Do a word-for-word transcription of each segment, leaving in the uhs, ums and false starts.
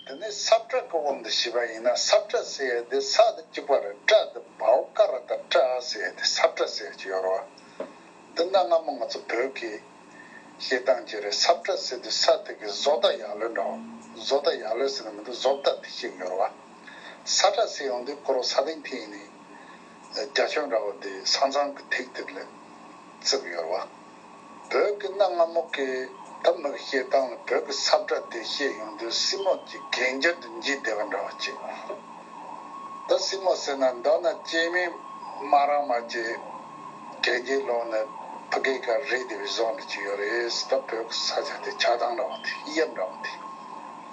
དེ་ནས་ས་བཀྲ་གི་དབང་དུ་བྱས་པ་ཡིན་ན། ས་བཀྲ་ཟེར་ཡ་དེ་ས་དང་གཅིག་པ་རེད། བཀྲ་དེ་བའོ་ཀ་ར་བཏགས་བཀྲ་ཟེར་ཡ་དེ་ས་བཀྲ་ཟེར་གྱི་ཡོད་རེད་བ། འདི་གནའ་སྔ་མོ་ང་ཚོ་བོད་ཀྱི་བཤད་སྟངས་ཅིག་རེད། ས་བཀྲ་ཟེར་དུས་ས་དེ་གི་བཟོ་ལྟ་ཡག་ལོས་འདྲ་བ། བཟོ་ལྟ་ཡག་ལོས་ཟེར་ན་མི་འདུག་བཟོ་ལྟ་དེ་བཤད་ཀྱི་ཡོད་རེད་བ། ས་བཀྲ་ཟེར་ཡོང་དུས་ཁོ་རང་ས་སྟེང་འཐེན་ནས་རྒྱ་ཁྱོན་འདྲ་བོ་དེ་ས་མཚམས་ཀྱི་ཐིག་དེ་ལ་བརྩི་གི་ཡོད་རེད་བ། བོད་ཀྱི་གནའ་སྔ་མོ་གི་ད་མི་གི་བཤད་སྟངས་ལ་བོད་ཀྱི་ས་བཀྲ་དེ་བཤད་ཡོང་དུས་སྲིན་མོ་གྱི་གན་རྐྱལ་དུ་འགྱེལ་བསྡད་པ་འདྲ་བ་ཅིག་ད་སྲིན་མོ་ཟེར་ན་མདོར་ན་སྐྱེས་སྨེ་མ་རང་མ་གྱི་གན་རྐྱལ་ལོག་ནས་ཕ་གི་ཀ་རེད་བསྡད་པའི་བཟོ་འདྲ་ཅིག་ཡོད་རེད། ད་བོད་ཀྱི་ས་ཆ་དེ་ཆགས་སྟངས་འདྲ་བ་དེ་གཡབ་འདྲ་བ་དེ་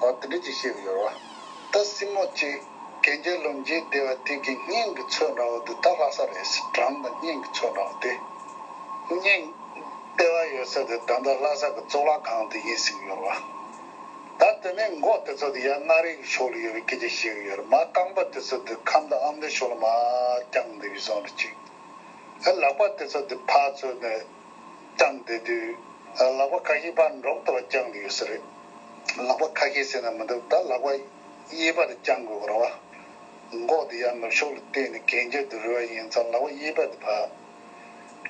འོ་དེ་འདྲ་ཅིག་བཤད་གི་ཡོད་རེད་བ། ད་སྲིན་མོ་གཅིག་གན་རྐྱལ་ལོག་འགྱེལ་བསྡད་པ་དེ་གི་སྙིང་གི་ཚོད་འདྲ་བོ་དེ་ད་ལྷ་ས་རེད་ཟེར། བྲང་དང་སྙིང་གི་ཚོད་འདྲ་བོ་དེ། སྙིང་ལྟེ་བ་ཡོད་ས་དེ་ད་ལྟ་ལྷ་ས་གི་གཙུག་ལག་ཁང་དེ་ཡིན་ཟེར་གི་ཡོད་རེད་བ། ད་དེ་ནས་མགོ་དེ་ཚོ་དེ་ཡར་མངའ་རིས་ཀྱི་ཕྱོགས་ལ་ཡོད་པའི་སྐད་ཆ་བཤད་གི་ཡོད་རེད། མར་རྐང་པ་དེ་ཚོ་དེ་ཁམས་དང་ཨ་མདོའི་ཕྱོགས་ལ་མར་བརྐྱངས་བསྡད་པའི་བཟོ་འདྲ་ཅིག་ཨ་ལག་པ་དེ་ཚོ་དེ་ཕར་ཚུར་ནས་བརྐྱངས་བསྡད་དུས། ཨ་ལག་པ་ཁ་ཤས་ཕར་འདྲོག་ཏུ་བརྐྱངས་བསྡད་ཡོད་ས་རེད། ལག་པ་ཁ་ཤས་ཟེར་ན་མི་འདུག་ད་ལག་པ་གཡས་པ་དེ་བརྐྱངས་དགོས་རེད་བ། མགོ་དེ་ཡར་ནུབ་ཕྱོགས་ལ་བལྟས་ནས་གན་རྐྱལ་དེ་རུལ་བ་ཡིན་ཙང་ལག་པ་གཡས་པ་དེ་ཕར་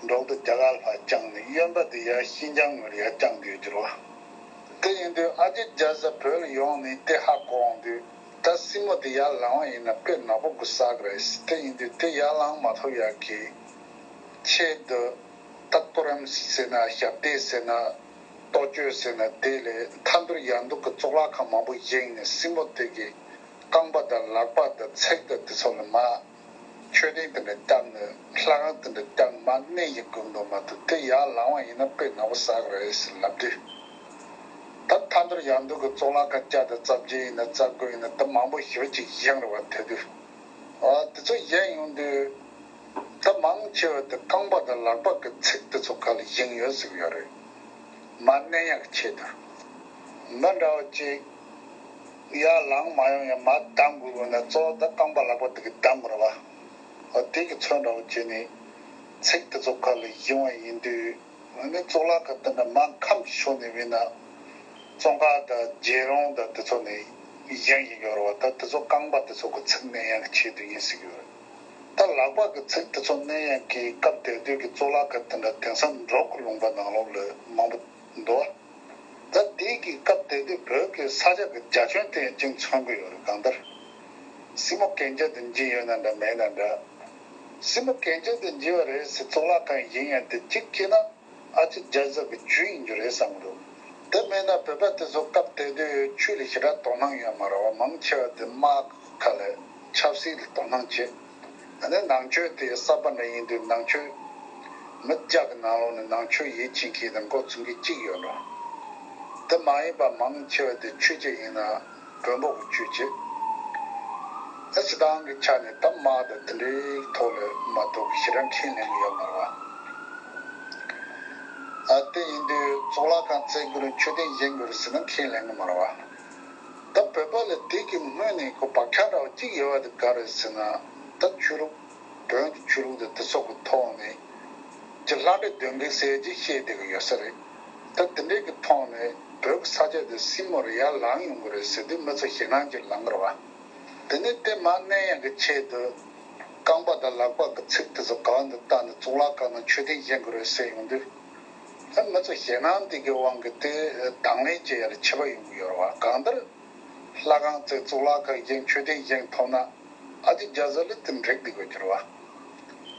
འདྲོག་ཏུ་རྒྱ་གར་ལ་ཕར་བརྐྱངས་ནས་གཡོན་པ་དེ་ཡར་ཤིན་ཅང་ངོས་ལ་ཡར་བརྐྱངས་བསྡད་ཡོད་རེད་བ། དེ་ཡིན་དུས་ཨ་ཅེ་རྒྱལ་ས་བོད་ལ་ཡོང་ནས་དེ་ཧ་གོ་འོང་དུས། ད་སྲིན་མོ་དེ་ཡར་ལངས་པ་ཡིན་ན་དཔེ་ནག་པོ་དགོས་ས་གི་རེད། དེ་ཡིན་དུས་དེ་ཡར་ལངས་མ་ཐུབ་ཡག་གི་ཆེད་དུ། ད་ཀོ་རམ་ཟེར་ན་ཞབས་སྟེགས་ཟེར་ན་ལྟོ་ཅོ་ཟེར་ན་དེ་ལས་མཐའ་འདུལ་ཡར་འདུལ་གྱི་གཙུག་ལག་ཁང་མང་པོ་བཞེངས་ནས་སྲིན་མོ་དེ་གི་རྐང་པ་དང་ལག་པ་དང་ཚིགས་དང་དེ་ཚོ་ལ་མར་མཆོད་རྟེན་དེ་འདྲ་བརྒྱབ་ནས་ལྷ་ཁང་དེ་འདྲ་བརྒྱབ་ནས་མར་མནན་ཞིག་དགོས་འདུག་མ་གཏོགས་དེ་ཡར་ལངས་པ་ཡིན་ན་དཔེ་ནག་པོ་ཟ་གི་རེད་ཟེར་ལབ་དུས། ད་མཐའ་འདུལ་ཡར་འདུལ་གྱི་གཙུག་ལག་ཁང་བརྒྱ་དང་རྩ་བརྒྱད་ཡིན་ན་རྩ་དགུ་ཡིན་ན་ད་མང་པོ་ཞེ་པོ་ཅིག་བཞེངས་རེད་བ། དེ་དུས་ཨ་དེ་ཚོ་བཞེངས་ཡོང་དུས། ད་མང་ཆེ་བ་དེ་རྐང་པ་དང་ལག་པ་གི་ཚིགས་དེ་ཚོ་ག་ལ་བཞེངས་ཡོད་ཟེར་གི་ཡོད་རེད། མར་མནན་ཡག་གི་ཆེད་དུ། མི་འདྲ་བ་ཅིག་ཡར་ལངས་མ་ཡོང་ཡང་མར་བསྡམ་དགོས་དགོས་ན་གཙོ་བོ་ད་རྐང་པ་ལག་པ་དེ་གི་བསྡམ་དགོས་རེད་བ། འོ་དེ་གི་ཚོད་འདྲ་བོ་བྱས་ནས་ཚིགས་དེ་ཚོ་ག་ལ་བཞེངས་པ་ཡིན་དུས། འོ་ནི་གཙུག་ལག་ཁང་དེ་འདྲ་མར་ཁམས་ཀྱི་ཕྱོགས་ནས་བྱས་ན་ཙོང་ཁ་དང་རྒྱལ་རོང་དང་དེ་ཚོ་ནས་བཞེངས་ཀྱི་ཡོད་རེད་བ། ད་དེ་ཚོ་རྐང་པ་དེ་ཚོ་གི་ཚིགས་མནན་ཡག་གི་ཆེད་དུ་ཡིན་ཟེར་གྱི་ཡོད་རེད། ད་ལག་པ་གི་ཚིགས་དེ་ཚོ་མནན་ཡག་གི་སྐབས་དེ་དུས་ཀྱི་གཙུག་ལག་ཁང་དེ་འདྲ་དེང་སང་འབྲོག་གི་ལུང་པ་ནང་ལོགས་ལ་མང་པོ་འདུག་ད་དེ་གི་སྐབས་དེ་དུས་བོད་ཀྱི་ས་ཆ་གི་རྒྱ་ཁྱོན་དེ་ཡང་ཅིག་མཚོན་གྱི་ཡོད་རེད། གང་ལྟར་སྲིན་མོ་གན་རྐྱལ་དུ་འགྱེལ་ཡོད་ན་འདྲ་མེད་ན་འདྲ། སྲིན་མོ་གན་རྐྱལ་དུ་འགྱེལ་བ་རེད་ཟེར་གཙུག་ལག་ཁང་བཞེངས་ཡག་དེ་གཅིག་བྱས་ན། ཨ་ཅེ་རྒྱལ་ས་གི་རྒྱུ་ཡིན་རྒྱུ་རེད་བསམ་གི་འདུག་དེ་མིན་ན་བོད་པ་དེ་ཚོ་སྐབས་དེ་དུས་ཆོས་ལ་ཞེ་དྲག་དོ་སྣང་ཡོད་མ་རེད་བ། མང་ཆེ་བ་དེ་དམག་ཁ་ལ་ཆབ་སྲིད་ལ་དོ་སྣང་བྱེད། ཨ་ནི་ནང་ཆོས་དེ་གསར་པ་འདྲ་ཡིན་དུས་ནང་ཆོས་མི་བརྒྱ་གི་ནང་ལོགས་ནས་ནང་ཆོས་ཡིད་ཆེས་མཁན་དང་མགོ་ཚོས་མཁན་གཅིག་ཡོད་འགྲོ། དེ་མ་ཡིན་པ་མང་ཆེ་བ་དེ་ཆོས་བྱེད་ཡིན་ན། བོན་པོ་གི་ཆོས་བྱེད། ཨ་སྤྱི་བཏང་གི་ཆ་ནས་ད་དམག་དང་དེ་འདྲའི་ཐོག་ལ་མ་གཏོགས་ཞེ་དྲག་ཁས་ལེན་གི་ཡོད་མ་རེད་བ། ཨ་དེ་ཡིན་དུས་གཙུག་ལག་ཁང་བརྩིགས་དགོས་རེད། མཆོད་རྟེན་བཞེངས་དགོས་རེད་ཟེར་ན་ཁས་ལེན་གི་མ་རེད་བ། ད་བོད་པ་ལ་དེ་གི་སྔོན་ནས་ཁོ་བག་ཆགས་འདྲ་བ་གཅིག་ཡོད་པ་དེ་ག་རེད་ཟེར་ན། ད་ཆོས་ལུགས་བོན་གྱི་ཆོས་ལུགས་དེ་དེ་ཚོ་གི་ཐོག་ནས་ཀྱི་ལྷ་འདྲེ་གདོན་བགེགས་ཟེར་གྱི་བཤད་བསྡད་གི་ཡོད་ས་རེད། ད་དེ་འདྲའི་གི་ཐོག་ནས་བོད་ཀྱི་ས་ཆ་དེ་སྲིན་མོར་ཡར་ལངས་ཡོང་གི་རེད་ཟེར་དུས་མི་ཚོ་ཞེད་སྣང་ཅིག་ལངས་གི་རེད་བ། དེ་ནས་དེ་མར་མནན་ཡག་གི་ཆེད་དུ་རྐང་པ་དང་ལག་པ་གི་ཚིགས་དེ་ཚོ་གང་དུ་བཏགས་ནས་གཙུག་ལག་ཁང་ནང་མཆོད་རྟེན་བཞེངས་དགོས་རེད་ཟེར་ཡོང་དུས། ད་མི་ཚོ་ཞེད་སྣང་འདི་གི་དབང་གིས་དེ་དང་ལེན་བྱེད་ཡ་ལ་ཆད་པ་ཡོང་གི་ཡོད་རེད་བ། གང་ལྟར་ལྷ་ཁང་བརྩིགས་གཙུག་ལག་ཁང་བཞེངས་མཆོད་རྟེན་བཞེངས་ཐུབ་ན་ཨ་ཅེ་རྒྱལ་ས་ལ་དེ་འགྲིག་བསྡད་དགོས་ཀྱི་རེད་བ།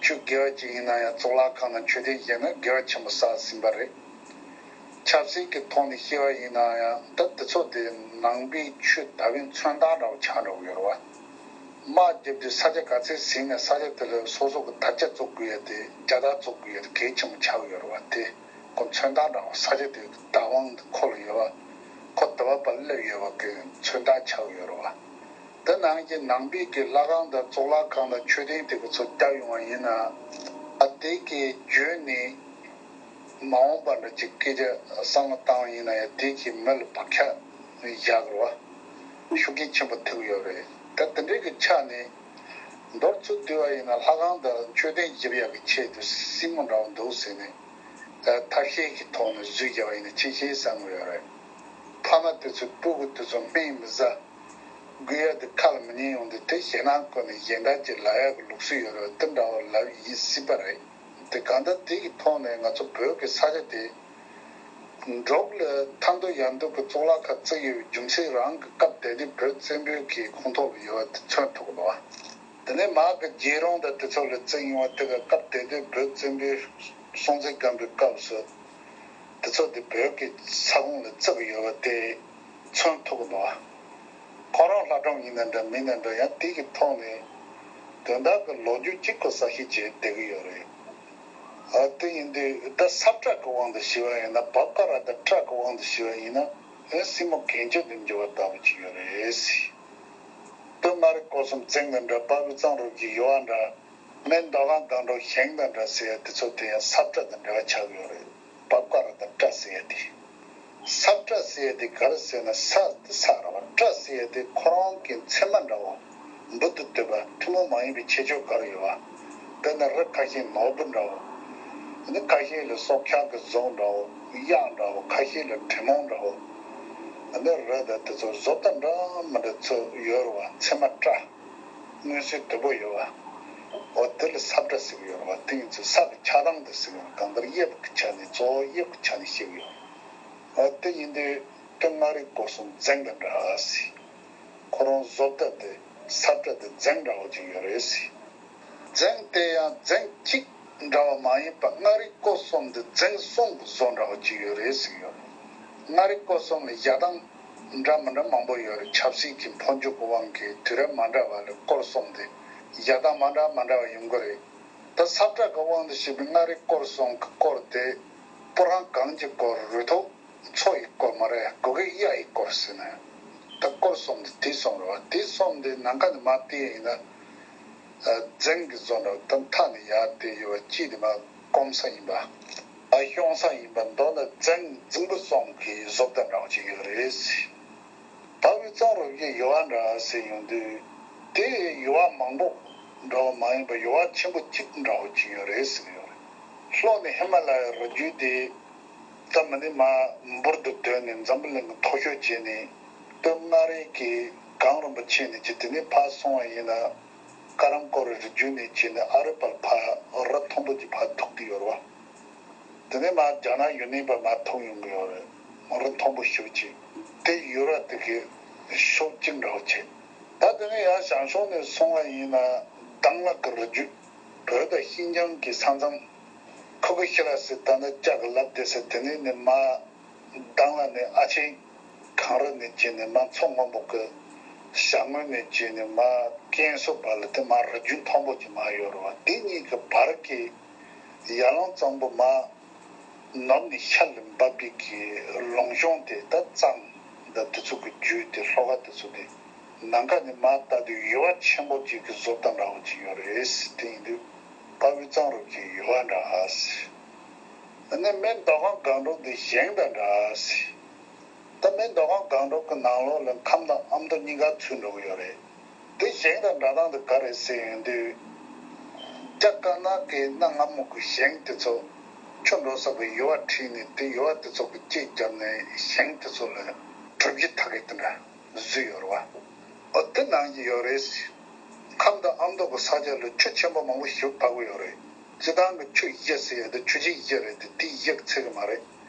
ཆོས་དགེ་བ་ཅིག་ཡིན་ན་ཡང་གཙུག་ལག་ཁང་ནང་མཆོད་རྟེན་བཞེངས་ན་དགེ་བ་ཆེན་པོ་བསགས་ཟིན་པ་རེད། ཆབ་སྲིད་ཀྱི་ཐོག་ནས་བཤད་པ་ཡིན་ན་ཡང་ད་དེ་ཚོ་དེ་ནང་པའི་ཆོས་དར་བའི་མཚོན་རྟགས་འདྲ་བོ་ཆགས་འགྲོ་གི་ཡོད་རེད་བ། དམག་བརྒྱབ་དུས་ས་ཆ་ག་ཚད་ཟིན་ནས་ས་ཆ་དེ་ལ་སོ་སོ་གི་དར་ཆ་བཙུགས་དགོས་ཡ་དེ་རྒྱལ་དར་བཙུགས་དགོས་ཡ་དེ་གལ་ཆེན་པོ་ཆགས་ཀྱི་ཡོད་རེད་བ། དེ་ཁོ་མཚོན་རྟགས་འདྲ་བོ་ས་ཆ་དེ་བདག་དབང་དེ་ཁོ་ལ་ཡོད་བ། ཁོ་དེ་བ་པ་སླེབས་ཡོད་བ་གི་མཚོན་རྟགས་ཆགས་ཀྱི་ཡོད་རེད་བ། དེ་ནང་གི་ནང་པའི་གི་ལྷ་ཁང་དང་གཙུག་ལག་ཁང་དང་མཆོད་རྟེན་དེ་གི་ཚོ་བརྒྱབ་ཡོང་བ་ཡིན་ན། ཨ་དེ་གི་བརྒྱུད་ནས་མ་འོངས་པ་འདྲ་ཅིག་སྐད་ཆ་བསམ་བློ་བཏང་བ་ཡིན་ན་ཡང་དེ་གི་མི་ལ་བག་ཆགས་བཞག་རོགས་ཤུགས་རྐྱེན་ཆེན་པོ་ཐེབས་ཡོད་རེད། ད་དེ་འདྲའི་གི་ཆ་ནས་མདོར་ཚུར་བསྡུས་པ་ཡིན་ན་ལྷ་ཁང་དང་མཆོད་རྟེན་བཞེངས་ཡག་གི་ཆེད་དུ་སྲིན་མོ་འདྲ་བོ་འདུག་ཟེར་ནས་ཐབས་ཤེས་ཀྱི་ཐོག་ནས་བཟོས་བཞག་པ་ཡིན་ན་ཅི་ཤེས་བསམ་གི་ཡོད་རེད། ཕ་མ་དེ་ཚོས་སྤུ་གུ་དེ་ཚོ་སྨན་མི་ཟ། དགོས་ཡ་དེ་ཁ་ལ་མི་ཉན་ཡོང་དུས། དེ་ཞེད་སྣང་བསྐུལ་ནས་གཞན་དག་ཅིག་ལབ་ཡ་གི་ལུགས་སྲོལ་ཡོད་རེད། དེ་འདྲ་བ་ལབ་ཡིན་སྲིད་པ་རེད། དེ་གང་ལྟར་དེ་གི་ཐོག་ནས་ང་ཚོ་བོད་ཀྱི་ས་ཆ་དེ་འབྲོག་ལ་ཐར་འདོད་ཡར་འདོད་ཀྱི་གཙུག་ལག་ཁང་བརྩིགས་ཡོད་པའི་རྒྱུ་མཚན་རང་གི་སྐབས་དེ་དུས་བོད་བཙན་པོའི་གི་ཁོངས་གཏོགས་ལ་ཡོད་པ་དེ་མཚོན་ཐུབ་ཀྱི་འདུག་བ། དེ་ནས་མར་གྱི་རྒྱལ་རོང་དང་དེ་ཚོ་ལ་བརྩིགས་ཡོང་བ་དེ་ག་སྐབས་དེ་དུས་བོད་བཙན་པོའི་སྲོང་བཙན་སྒམ་པོའི་སྐབས་སུ་དེ་ཚོ་དེ་བོད་ཀྱི་ས་ཁོངས་ལ་བརྩིགས་ཡོད་པ་དེ་མཚོན་ཐུབ་ཀྱི་འདུག་བ། ཁོ་རང་ལྷ་སྒྲུང་ཡིན་ན་འདྲ་མིན་ན་འདྲ་ཡང་དེ་གི་ཐོག་ནས་དོན་དག་གི་ལོ་རྒྱུས་གཅིག་གོ་གསལ་བཤད་བྱས་བསྡད་ཀྱི་ཡོད་རེད། ཨ་དེ་ཡིན་དུས་ད་ས་བཀྲ་གི་དབང་དུ་བྱས་པ་ཡིན་ན། བ་བཀ་ར་དང་བཀྲ་གི་དབང་དུ་བྱས་པ་ཡིན་ན། ཨེ་སྲིན་མོ་གན་རྐྱལ་དུ་འགྱུར་བ་ལྟ་བུ་ཅིག་ཡོད་རེད་ཟེར། སྟོད་མངའ་རིས་སྐོར་གསུམ་རྫིང་དང་འདྲ། དཔའ་བོའི་གཙང་རུ་བཞི་ཡུར་བ་འདྲ། སྨད་མདོ་ཁམས་སྒང་དྲུག་ཞིང་དང་འདྲ་ཟེར་ཡ་དེ་ཚོ་དེ་ཡང་ས་བཀྲ་དང་འབྲེལ་བ་ཆགས་ཡོད་རེད། བ་བཀ་ར་དང་བཀྲ་ཟེར་ཡ་དེ། ས་བཀྲ་ཟེར་ཡ་དེ་ག་རེ་ཟེར་ན། ས་དེ་ས་རེད་བ། བཀྲ་ཟེར་ཡ་དེ་ཁོ་རང་གི་མཚན་མ་འདྲ་བོ། འབུར་དུ་བཏོད་པ་ཐུན་མོང་མ་ཡིན་པའི་ཁྱད་ཆོས་ག་རེ་ཡོད་བ། དཔེར་ན་རི་ཁ་ཤས་ནོར་བུ་འདྲ་བོ། ཨ་ནི་ཁ་ཤས་ལ་སྲོག་ཆགས་ཀྱི་གཟུགས་འདྲ་བོ། གཡག་འདྲ་བོ། ཁ་ཤས་ལ་དྲེད་མོང་འདྲ་བོ། ཨ་ནི་རི་དང་དེ་ཚོ་བཟོ་ལྟ་འདྲ་མི་འདྲ་ཚོ་ཡོད་རེད་བ། མཚན་མ་བཀྲ། མངོན་གསལ་དོད་པོ་ཡོད་བ། འོ་དེ་ལ་ས་བཀྲ་ཟེར་གྱི་ཡོད་རེད་བ། དེ་ཡིན་ཚེ་ས་གི་ཆགས་སྟངས་དེ་ཟེར་གྱི་ཡོད་རེད། གང་ལྟར་དབྱིབས་ཀྱི་ཆ་ནས། གཙོ་བོ་དབྱིབས་ཀྱི་ཆ་ནས་བཤད་ཀྱི་ཡོད་རེད། འོ་དེ་ཡིན་དུས་སྟོད་མངའ་རིས་སྐོར་གསུམ་རྫིང་དང་འདྲ་ཟེར། ཁོ་རང་བཟོ་ལྟ་དེ་ས་བཀྲ་དེ་རྫིང་འདྲ་བོ་ཅིག་ཡོད་རེད་ཟེར། རྫིང་དེ་ཡང་རྫིང་གཅིག་འདྲ་བ་མ་ཡིན་པ། མངའ་རིས་སྐོར་གསུམ་དེ་རྫིང་གསུམ་གྱི་བཟོ་འདྲ་བོ་ཅིག་ཡོད་རེད་ཟེར་གྱི་ཡོད་རེད། མངའ་རིས་སྐོར་གསུམ་ལ་བཞག་སྟངས་འདྲ་མི་འདྲ་མང་པོ་ཡོད་རེད། ཆབ་སྲིད་ཀྱི་འཕོ་འགྱུར་གྱི་དབང་གིས་དུས་རབས་མ་འདྲ་བ་ལ་སྐོར་གསུམ་དེ་བཞག་སྟངས་མ་འདྲ་མ་འདྲ་བ་ཡོང་གི་རེད། ད་ས་བཀྲ་གི་དབང་དུ་བྱས་པའི་མངའ་རིས་སྐོར་གསུམ་གྱི་སྐོར་དེ་སྤུ་རངས་གངས་ཀྱི་སྐོར། རུ་ཐོག་མཚོ་ཡི་སྐོར་མ་རེད། གུ་གེ་གཡའ་ཡི་སྐོར་ཟེར་ནས། ད་སྐོར་གསུམ་དེ་དེ་གསུམ་རེད་བ། དེ་གསུམ་དེ་ནམ་མཁའ་ནས་མར་བལྟས་ཡིན་ན། ཨ་རྫིང་གི་བཟོ་འདྲ། ད་མཐའ་ནས་ཡར་བལྟས་ཡོད་པ། དཀྱིལ་དེ་མར་སྐོམ་ས་ཡིན་པ། ཨ་གཤོང་ས་ཡིན་པ། མདོ་ལ་རྫིང་རྫིང་བུ་གསུམ་གྱི་བཟོ་ལྟ་འདྲ་བོ་ཅིག་ཡོད་རེད། དཔའ་བོའི་གཙང་རུ་བཞི་ཡུར་བ་འདྲ་ཟེར་ཡོང་དུས། དེ་ཡུར་བ་མང་པོ་འདྲ་བོ་མ་ཡིན་པ། ཡུར་བ་ཆེན་པོ་གཅིག་འདྲ་བོ་ཅིག་ཡོད་རེད་ཟེར་གྱི་ཡོད་རེད། ལྷོ་ནས་ཧི་མ་ལ་ཡའི་རི་རྒྱུད་དེ། ད་མི་ནི་མར་འབུར་དུ་བཏོད་ནས་འཛམ་བུ་གླིང་གི་མཐོ་ཤོས་བྱས་ནས། སྟོད་མངའ་རིས་ཀྱི་གངས་རིན་པོ་ཆེ་ནས་བྱས། དེ་ནས་ཕར་སོང་བ་ཡིན་ན། ཀ་རམ་ཀོར་རི་རྒྱུད་ནས་བྱས་ནས་ཨ་རི་བར་ཕར་རི་མཐོན་པོ་ཅིག་ཕར་ཐུག་གི་ཡོད་རེད་བ། དེ་ནས་མར་རྒྱ་ནག་ཡུན་ནན་བར་མར་ཐུག་ཡོང་གི་ཡོད་རེད། རི་མཐོན་པོ་ཞེ་པོ་ཅིག་དེ་ཡུར་བ་དེ་གི་ཕྱོགས་གཅིག་འདྲ་བོ་བྱས། ད་དེ་ནས་ཡར་བྱང་ཕྱོགས་ནས་སོང་བ་ཡིན་ན། དྭང་བླངས་ཀྱི་རི་རྒྱུད། བོད་དང་ཤིན་ཅང་གི་ས་མཚམས། ཁུ་ཁུ་ཤི་ལ་ཟེར། ད་ནི་ལྕགས་ཀྱི་ལབ་བསྡད་ས། དེ་ནས་ནི་མར་དྭང་བླངས་ནས་ཨ་ཆེན། གངས་རི་ནས་བྱས་ནས་མར་མཚོ་སྔོན་པོ་གི་ཞྭ་ངོས་ནས་བྱས་ནས་མར་ཀན་སུའུ་བར་ལ་དེ་མར་རི་རྒྱུད་མཐོན་པོ་ཅིག་མར་ཡོད་རེད་བ། དེ་གཉིས་ཀྱི་བར་གྱི་ཡར་ཀླུང་གཙང་པོ་མར་ནུབ་ནས་ཤར་ལ་འབབ་པའི་གི་ལུང་གཤོང་དེ། ད་གཙང་དང་དེ་ཚོ་གི་རྒྱུད་དེ། ལྷོ་ཁ་དེ་ཚོ་དེ། ནམ་མཁའ་ནས་མར་ལྟ་དུས་ཡུར་བ་ཆེན་པོ་ཅིག་གི་བཟོ་ལྟ་འདྲ་བོ་ཅིག་ཡོད་རེད་ཟེར། དེ་ཡིན་དུས་དཔའ་བོའི་གཙང་རུ་བཞི་ཡུར་བ་འདྲ་ཟེར། ཨ་ནི་སྨད་མདོ་ཁམས་སྒང་དྲུག་འདི་ཞིང་དང་འདྲ་ཟེར། ད་སྨད་མདོ་ཁམས་སྒང་དྲུག་གི་ནང་ལོགས་ལ་ཁམས་དང་ཨ་མདོ་གཉིས་ཀ་ཚུད་འགྲོ་གི་ཡོད་རེད། དེ་ཞིང་དང་འདྲ་སྟངས་དེ་ག་རེ་ཟེར་ཡོང་དུས། རྒྱ་དཀར་ནག་གི་གནའ་སྔ་མོ་གི་ཞིང་དེ་ཚོ་ཆུ་འགྲོ་ས་གི་ཡུར་བ་ཁྲིད་ནས། དེ་ཡུར་བ་དེ་ཚོ་གི་དཀྱིལ་བརྒྱབ་ནས་ཞིང་དེ་ཚོ་ལ་གྲུ་བཞི་ཐག་གི་དེ་འདྲ་བཟོས་ཡོད་རེད་བ། འོ་དེ་ནང་བཞིན་ཡོད་རེད། ཁམས་དང་ཨ་མདོ་གི་ས་ཆ་ལ་ཆུ་ཆེན་པོ་མང་པོ་ཞིག་འབབ་གི་ཡོད་རེད། སྤྱིར་བཏང་གི་ཆུ་བཞི་ཟེར་ཡ་དེ་ཆུ་ཆེན་བཞི་རེད་དེ། དེ་བཞི་གི་ཚད་གི་མ་རེད།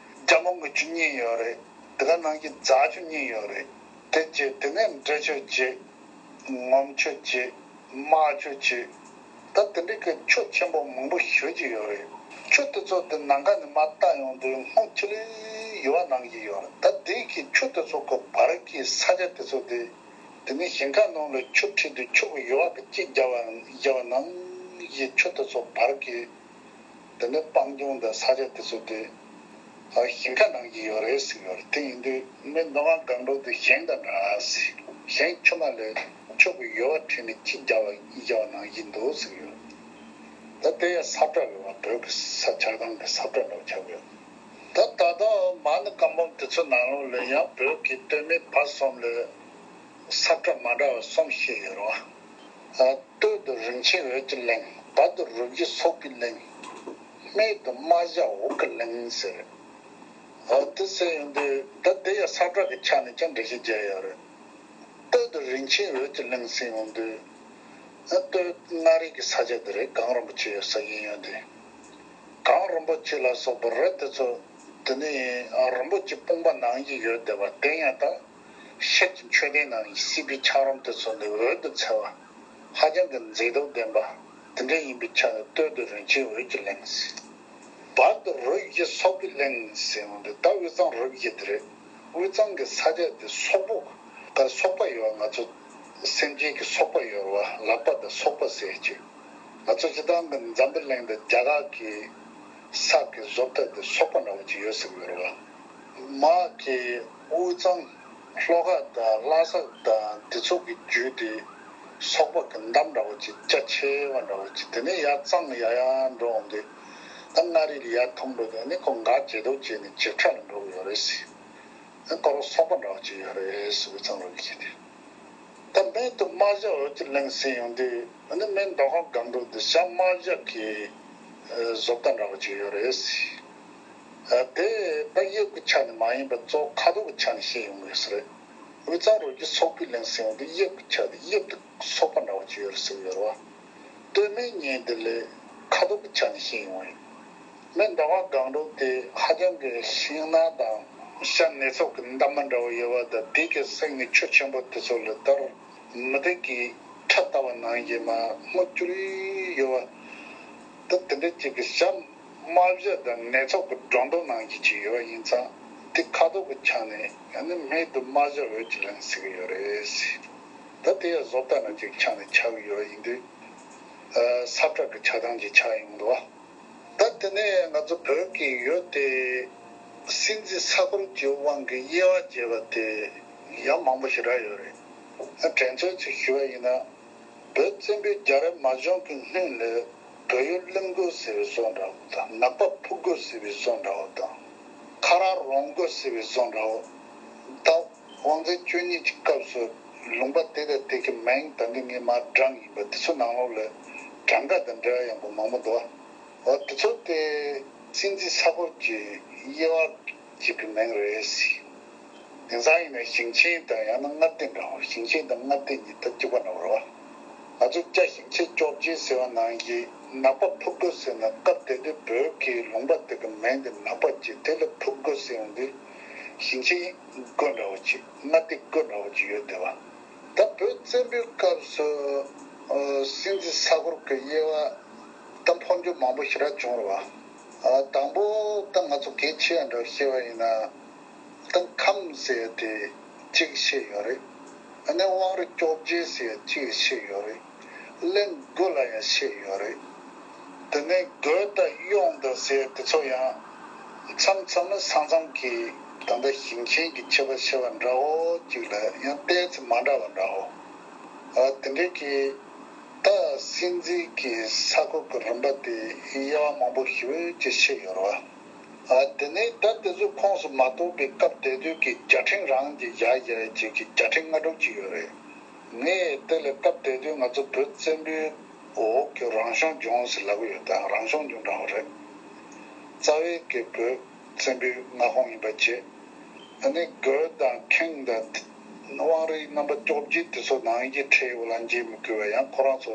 རྒྱ་མོ་གི་ཆུ་གཉིས་ཡོད་རེད། དེ་ག་ནང་བཞིན་རྫ་ཆུ་གཉིས་ཡོད་རེད། དེ་བྱས་དེ་ནས་འབྲི་ཆུ་བྱས། ངོམ་ཆུ་བྱས། རྨ་ཆུ་བྱས། ད་དེ་འདྲའི་གི་ཆུ་ཆེན་པོ་མང་པོ་ཞེ་ཅིག་ཡོད་རེད། ཆུ་དེ་ཚོ་དེ་ནམ་མཁའ་ནས་མར་བལྟ་ཡོང་དུས་སྔོ་ཆུ་ལེ་ཡུར་བ་ནང་བཞིན་ཡོད་རེད། ད་དེའི་གི་ཆུ་དེ་ཚོ་གི་བར་གྱི་ས་ཆ་དེ་ཚོ་དེ། དེ་ནས་ཞིང་ཁ་ནང་ལ་ཆུ་ཁྲིད་དུས་ཆུ་གི་ཡུར་བ་གི་དཀྱིལ་བརྒྱབ་པ་བཞག་པ་ནང་བཞིན། ཆུ་དེ་ཚོ་བར་གྱི་དེ་ནས་སྤང་ལྗོངས་དང་ས་ཆ་དེ་ཚོ་དེ་ཞིང་ཁ་ནང་བཞིན་ཡོད་རེད་ཟེར་ཡོད་རེད། དེ་ཡིན་དུས་སྨད་མདོ་ཁམས་སྒང་དྲུག་དེ་ཞིང་དང་འདྲ་ཟེར། ཞིང་མཆོག་མ་ལས་ཆུ་གི་ཡུར་བ་ཁྲིད་ནས་དཀྱིལ་བརྒྱབ་པ་བཞག་པ་ནང་བཞིན་འདུག་ཟེར་ཡོད། ད་དེ་ཡང་ས་བཀྲ་རེད་བ། བོད་ཀྱི་ས་ཆགས་སྟངས་ཀྱི་ས་བཀྲ་འདྲ་བོ་ཆགས་ཡོད། ད་ད་ལྟ་མ་ཎི་བཀའ་འབུམ་དེ་ཚོའི་ནང་ལོགས་ལ་ཡང་བོད་ཀྱི་སྟོད་སྨད་བར་གསུམ་ལ་ས་བཀྲ་མ་འདྲ་བ་གསུམ་བཤད་ཡོད་རེད་བ། སྟོད་དུ་རིན་ཆེན་འོད་ཀྱི་གླིང་། བར་དུ་རུ་བཞི་སོགས་ཀྱི་གླིང་། སྨད་དུ་རྨ་བྱ་འོག་གི་གླིང་ཟེར། འོ་དེ་ཟེར་ཡོང་དུས་ད་དེ་ཡང་ས་བཀྲ་གི་ཆ་ནས་ཀྱང་འགྲེལ་བཤད་བརྒྱབ་ཡོད་རེད། སྟོད་ སྟོད་རིན་ཆེན་འོད་ཀྱི་གླིང་ཟེར་ཡོང་དུས། ཨ་སྟོད་མངའ་རིས་ཀྱི་ས་ཆ་དེ་རེད། གངས་རིན་པོ་ཆེ་ཡོད་ས་ཡིན་ཡོད་དེ། གངས་རིན་པོ་ཆེ་ལ་སོགས་པ་རི་དེ་ཚོ། དེ་ནས་ཨ་རིན་པོ་ཆེ་སྤུངས་པ་ནང་བཞིན་ཡོད་བསྡད་པ་དེ་ཡང་ད། ཤེལ་གྱི་མཆོད་རྟེན་ནང་བཞིན་སྲིད་པའི་ཆགས་རིམ་དེ་ཚོ་ནི་འོད་དུ་འཚེར་བ། ཧ་ཅང་གི་མཛེས་སྡུག་ལྡན་པ། དེ་འདྲ་ཡིན་པའི་ཆ་ནས་སྟོད་དུ་རིན་ཆེན་འོད་ཀྱི་གླིང་ཟེར། བར་དུ་རི་བཞི་སོག་པོའི་གླིང་ཟེར་ཡོང་དུས་ད་དབུས་གཙང་རི་བཞི་དེ་རེད། དབུས་གཙང་གི་ས་ཆ་དེ་སོག་པོ། ད་སོག་པ་ཡོད་ང་ཚོ། སེམས་ཅན་གྱི་སོག་པ་ཡོད་རེད་བ། ལག་པ་དང་སོག་པ་ཟེར་གྱི། ང་ཚོ་སྤྱིར་བཏང་གི་འཛམ་བུ་གླིང་འདི་རྒྱ་གར་གྱི་ས་གི་བཟོ་ལྟ་དེ་སོག་པ་འདྲ་བོ་ཅིག་ཡོད་ཟེར་གྱི་ཡོད་རེད་བ། མ་གི་དབུས་གཙང་། ལྷོ་ཁ་དང་ལྷ་ས་དང་དེ་ཚོ་གི་རྒྱུད་དེ་སོག་པ་གི་འདམ་འདྲ་བོ་ཅིག་རྒྱ་ཆེ་བ་འདྲ་བོ་ཅིག་དེ་ནས་ཡར་གཙང་ཡར་ཡར་འགྲོ་འོང་དུས། ད་མངའ་རིས་ལ་ཡར་ཐོན་འགྲོ་དུས་ནི་ཁོ་འགག་ཇེ་སྡུག་ཇེ་ནས་ཇེ་ཕྲ་ལ་འགྲོ་གི་ཡོད་རེད་ཟེར། ཨ་ཁོ་རང་སོག་པ་འདྲ་བོ་ཅིག་ཡོད་རེད་ཟེར་དབུས་གཙང་རི་བཞི་དེ། ད་སྨད་དུ་རྨ་བྱ་འོད་ཀྱི་གླིང་ཟེར་ཡོང་དུས་ཨ་ནི་སྨད་མདོ་ཁམས་སྒང་དྲུག་དེ་བྱ་རྨ་བྱ་གི་ཨ་བཟོ་ལྟ་འདྲ་བོ་ཅིག་ཡོད་རེད་ཟེར། ཨ་དེ་ད་དབྱིབས་ཀྱི་ཆ་ནས་མ་ཡིན་པར་གཙོ་བོ་ཁ་དོག་གི་ཆ་ནས་བཤད་ཡོང་གི་ཡོད་ས་རེད། དབུས་གཙང་རི་བཞི་སོག་པོའི་གླིང་ཟེར་ཡོང་དུས་དབྱིབས་ཀྱི་ཆ་དེ་དབྱིབས་དེ་སོག་པ་འདྲ་བོ་ཅིག་ཡོད་རེད་ཟེར་གྱི་ཡོད་རེད་བ། སྟོད་སྨད་གཉིས་དེ་ལས་ཁ་དོག་གི་ཆ་ནས་བཤད་ཡོང་བ་ཡིན། སྨད་མདོ་ཁམས་སྒང་དྲུག་དེ་ཧ་ཅང་གི་ཤིང་ནགས་དང་བྱ་ནེ་ཚོ་གི་འདབ་མ་འདྲ་བོ་ཡོད་པ་དང་དེ་གི་གསེང་ནས་ཆུ་ཆེན་པོ་དེ་ཚོ་ལ་ལྟར་མུ་ཏིག་གི་ཁྲ་ལྟ་བུ་ནང་བཞིན་མ་སྔོ་སྐྱུར་ཡོད་པ། ད་དེ་འདྲ་ཅིག་གི་བྱ་རྨ་བྱ་དང་ནེ་ཚོ་གི་སྒྲོ་འདོགས་ནང་བཞིན་ཅིག་ཡོད་པ་ཡིན་ཙང་དེ་ཁ་དོག་གི་ཆ་ནས་ཡང་ན་སྨད་དུ་རྨ་བྱ་འོད་ཀྱི་གླིང་ཟེར་གྱི་ཡོད་རེད། ད་དེ་ཡང་བཟོ་ལྟ་ནང་ཅིག་ཆ་ནས་ཆགས་ཀྱི་ཡོད་པ་ཡིན་དུས། ས་བཀྲ་གི་ཆ་ཚང་གི་ཆ་ཡོང་འདུག་བ། ད་དེ་ནས་ང་ཚོ་བོད་ཀྱི་ཡུལ་དེ་སྲིད་འཛིན་ས་འཁོར་གྱི་དབང་གིས་དབྱེ་བ་བྱས་པ་དེ་ཡང་མང་པོ་ཞེ་དྲག་ཡོད་རེད། ད་དྲན་ཚོད་ཅིག་ཞུ་བ་ཡིན་ན། བོད་བཙན་པོའི་རྒྱལ་རབས་མ་བྱུང་གི་སྔོན་ལ་བོད་ཡུལ་གླིང་དགོན་ཟེར་བའི་བཟོ་འདྲ་བོ་དང་ནག་པ་ཕུ་དགོན་ཟེར་བའི་བཟོ་འདྲ་བོ་དང་ཁ་རག་རོང་དགོན་ཟེར་བའི་བཟོ་འདྲ་བོ་དང་། དབང་འཛིན་བཅུ་གཉིས་ཀྱི་སྐབས་སུ་ལུང་པ་དེ་དང་དེ་གའི་མིང་ད་གིན་ངས་མར་བགྲངས་ཡིན་པ་དེ་ཚོ་ནང་ལོགས་ལ་གྲངས་ཀ་དང་འབྲེལ་བ་ཡང་པོ་མང་པོ་འདུག་བ། འོ་དེ་ཚོ་དེ་སྲིད་འཛིན་ས་འཁོར་གྱི་དབྱེ་བ་གཅིག་གི་མིང་རེད་ཟེར། དེང་སང་ཡིན་ན་ཞིང་ཆེན་དང་ཡང་ན་མངའ་སྡེ་འདྲ་བོ། ཞིང་ཆེན་དང་མངའ་སྡེ་གཉིས་ད་གཅིག་པ་འདྲ་བོ་རེད་བ། ང་ཚོ་སྐྱ་ཞིང་ཆེན་བཅོ་བརྒྱད་ཟེར་བ་ནང་བཞིན་ནག་པ་ཕུ་དགོན་ཟེར་ན་སྐབས་དེ་དུས་བོད་ཀྱི་ལུང་པ་དེ་གི་མིང་དེ་ནག་པ་གཅིག་དེ་ལ་ཕུ་དགོན་ཟེར་ཡོང་དུས་ཞིང་ཆེན་དགོན་འདྲ་བོ་ཅིག་མངའ་སྡེ་དགོན་འདྲ་བོ་ཅིག་ཡོད་བསྡད་པ། ད་བོད་བཙན་པོའི་སྐབས་སུ་ཨ་སྲིད་འཛིན་ས་འཁོར་གྱི་དབྱེ་བ་ད་འཕོ་འགྱུར་མང་པོ་ཞེ་དྲག་བྱུང་རེད་བ། ཨ་དང་པོ་ད་ང་ཚོ་གལ་ཆེ་ཡ་འདྲ་བཤད་པ་ཡིན་ན། ད་ཁམས་ཟེར་ཡ་དེ་གཅིག་བཤད་ཡོད་རེད། ཨ་ནི་དབང་རི་བཅོ་བརྒྱད་ཟེར་ཡ་གཅིག་བཤད་ཡོད་རེད། གླིང་དགུ་ལ་ཡང་བཤད་ཡོད་རེད། དེ་ནས་རྒོད་དང་གཡོང་དང་ཟེར་ཡ་དེ་ཚོ་ཡང་མཚམས་མཚམས་ལ་ས་མཚམས་ཀྱི་ད་ལྟ་ཞིང་ཆེན་གྱི་ཁྱད་པར་ཕྱེ་བ་འདྲ་བོ་གཅིག་ལ་ཡང་ཏོག་ཙམ་མ་འདྲ་བ་འདྲ་བོ། ཨ་དེ་འདྲའི་གི་ད་སྲིད་འཛིན་གྱི་ས་ཁུལ་གྱི་རིམ་པ་དེ་དབྱེ་བ་མང་པོ་ཞེ་པོ་ཅིག་བཤད་ཡོད་རེད་བ། ཨ་དེ་ནས་ད་དེ་ཚོའི་ཁོངས་སུ་མ་གཏོགས་པའི་སྐབས་དེ་དུས་ཀྱི་རྒྱལ་ཕྲན་རང་གི་བཞག་བཞག་ཅིག་གི་རྒྱལ་ཕྲན་ལྔ་དྲུག་ཅིག་ཡོད་རེད། ངས་དེ་ལ་སྐབས་དེ་དུས་ང་ཚོ་བོད་བཙན་པོའི་འོག་གི་རང་སྐྱོང་ལྗོངས་ཟེར་ལབ་ཀྱི་ཡོད་ད། རང་སྐྱོང་ལྗོངས་འདྲ་བོ་རེད། རྩ་བའི་གི་བོད་བཙན་པོའི་མངའ་ཁོངས་ཡིན་པ་བྱས། ཨ་ནི་རྒོད་དང་ཁེངས་དང་དབང་རིས་རྣམ་པ་བཅོ་བརྒྱད་དེ་ཚོ་ནང་གི་ཁྲལ་འོག་ལ་འཇལ་མི་དགོས་པ་ཡང་ཁོ་རང་ཚོ་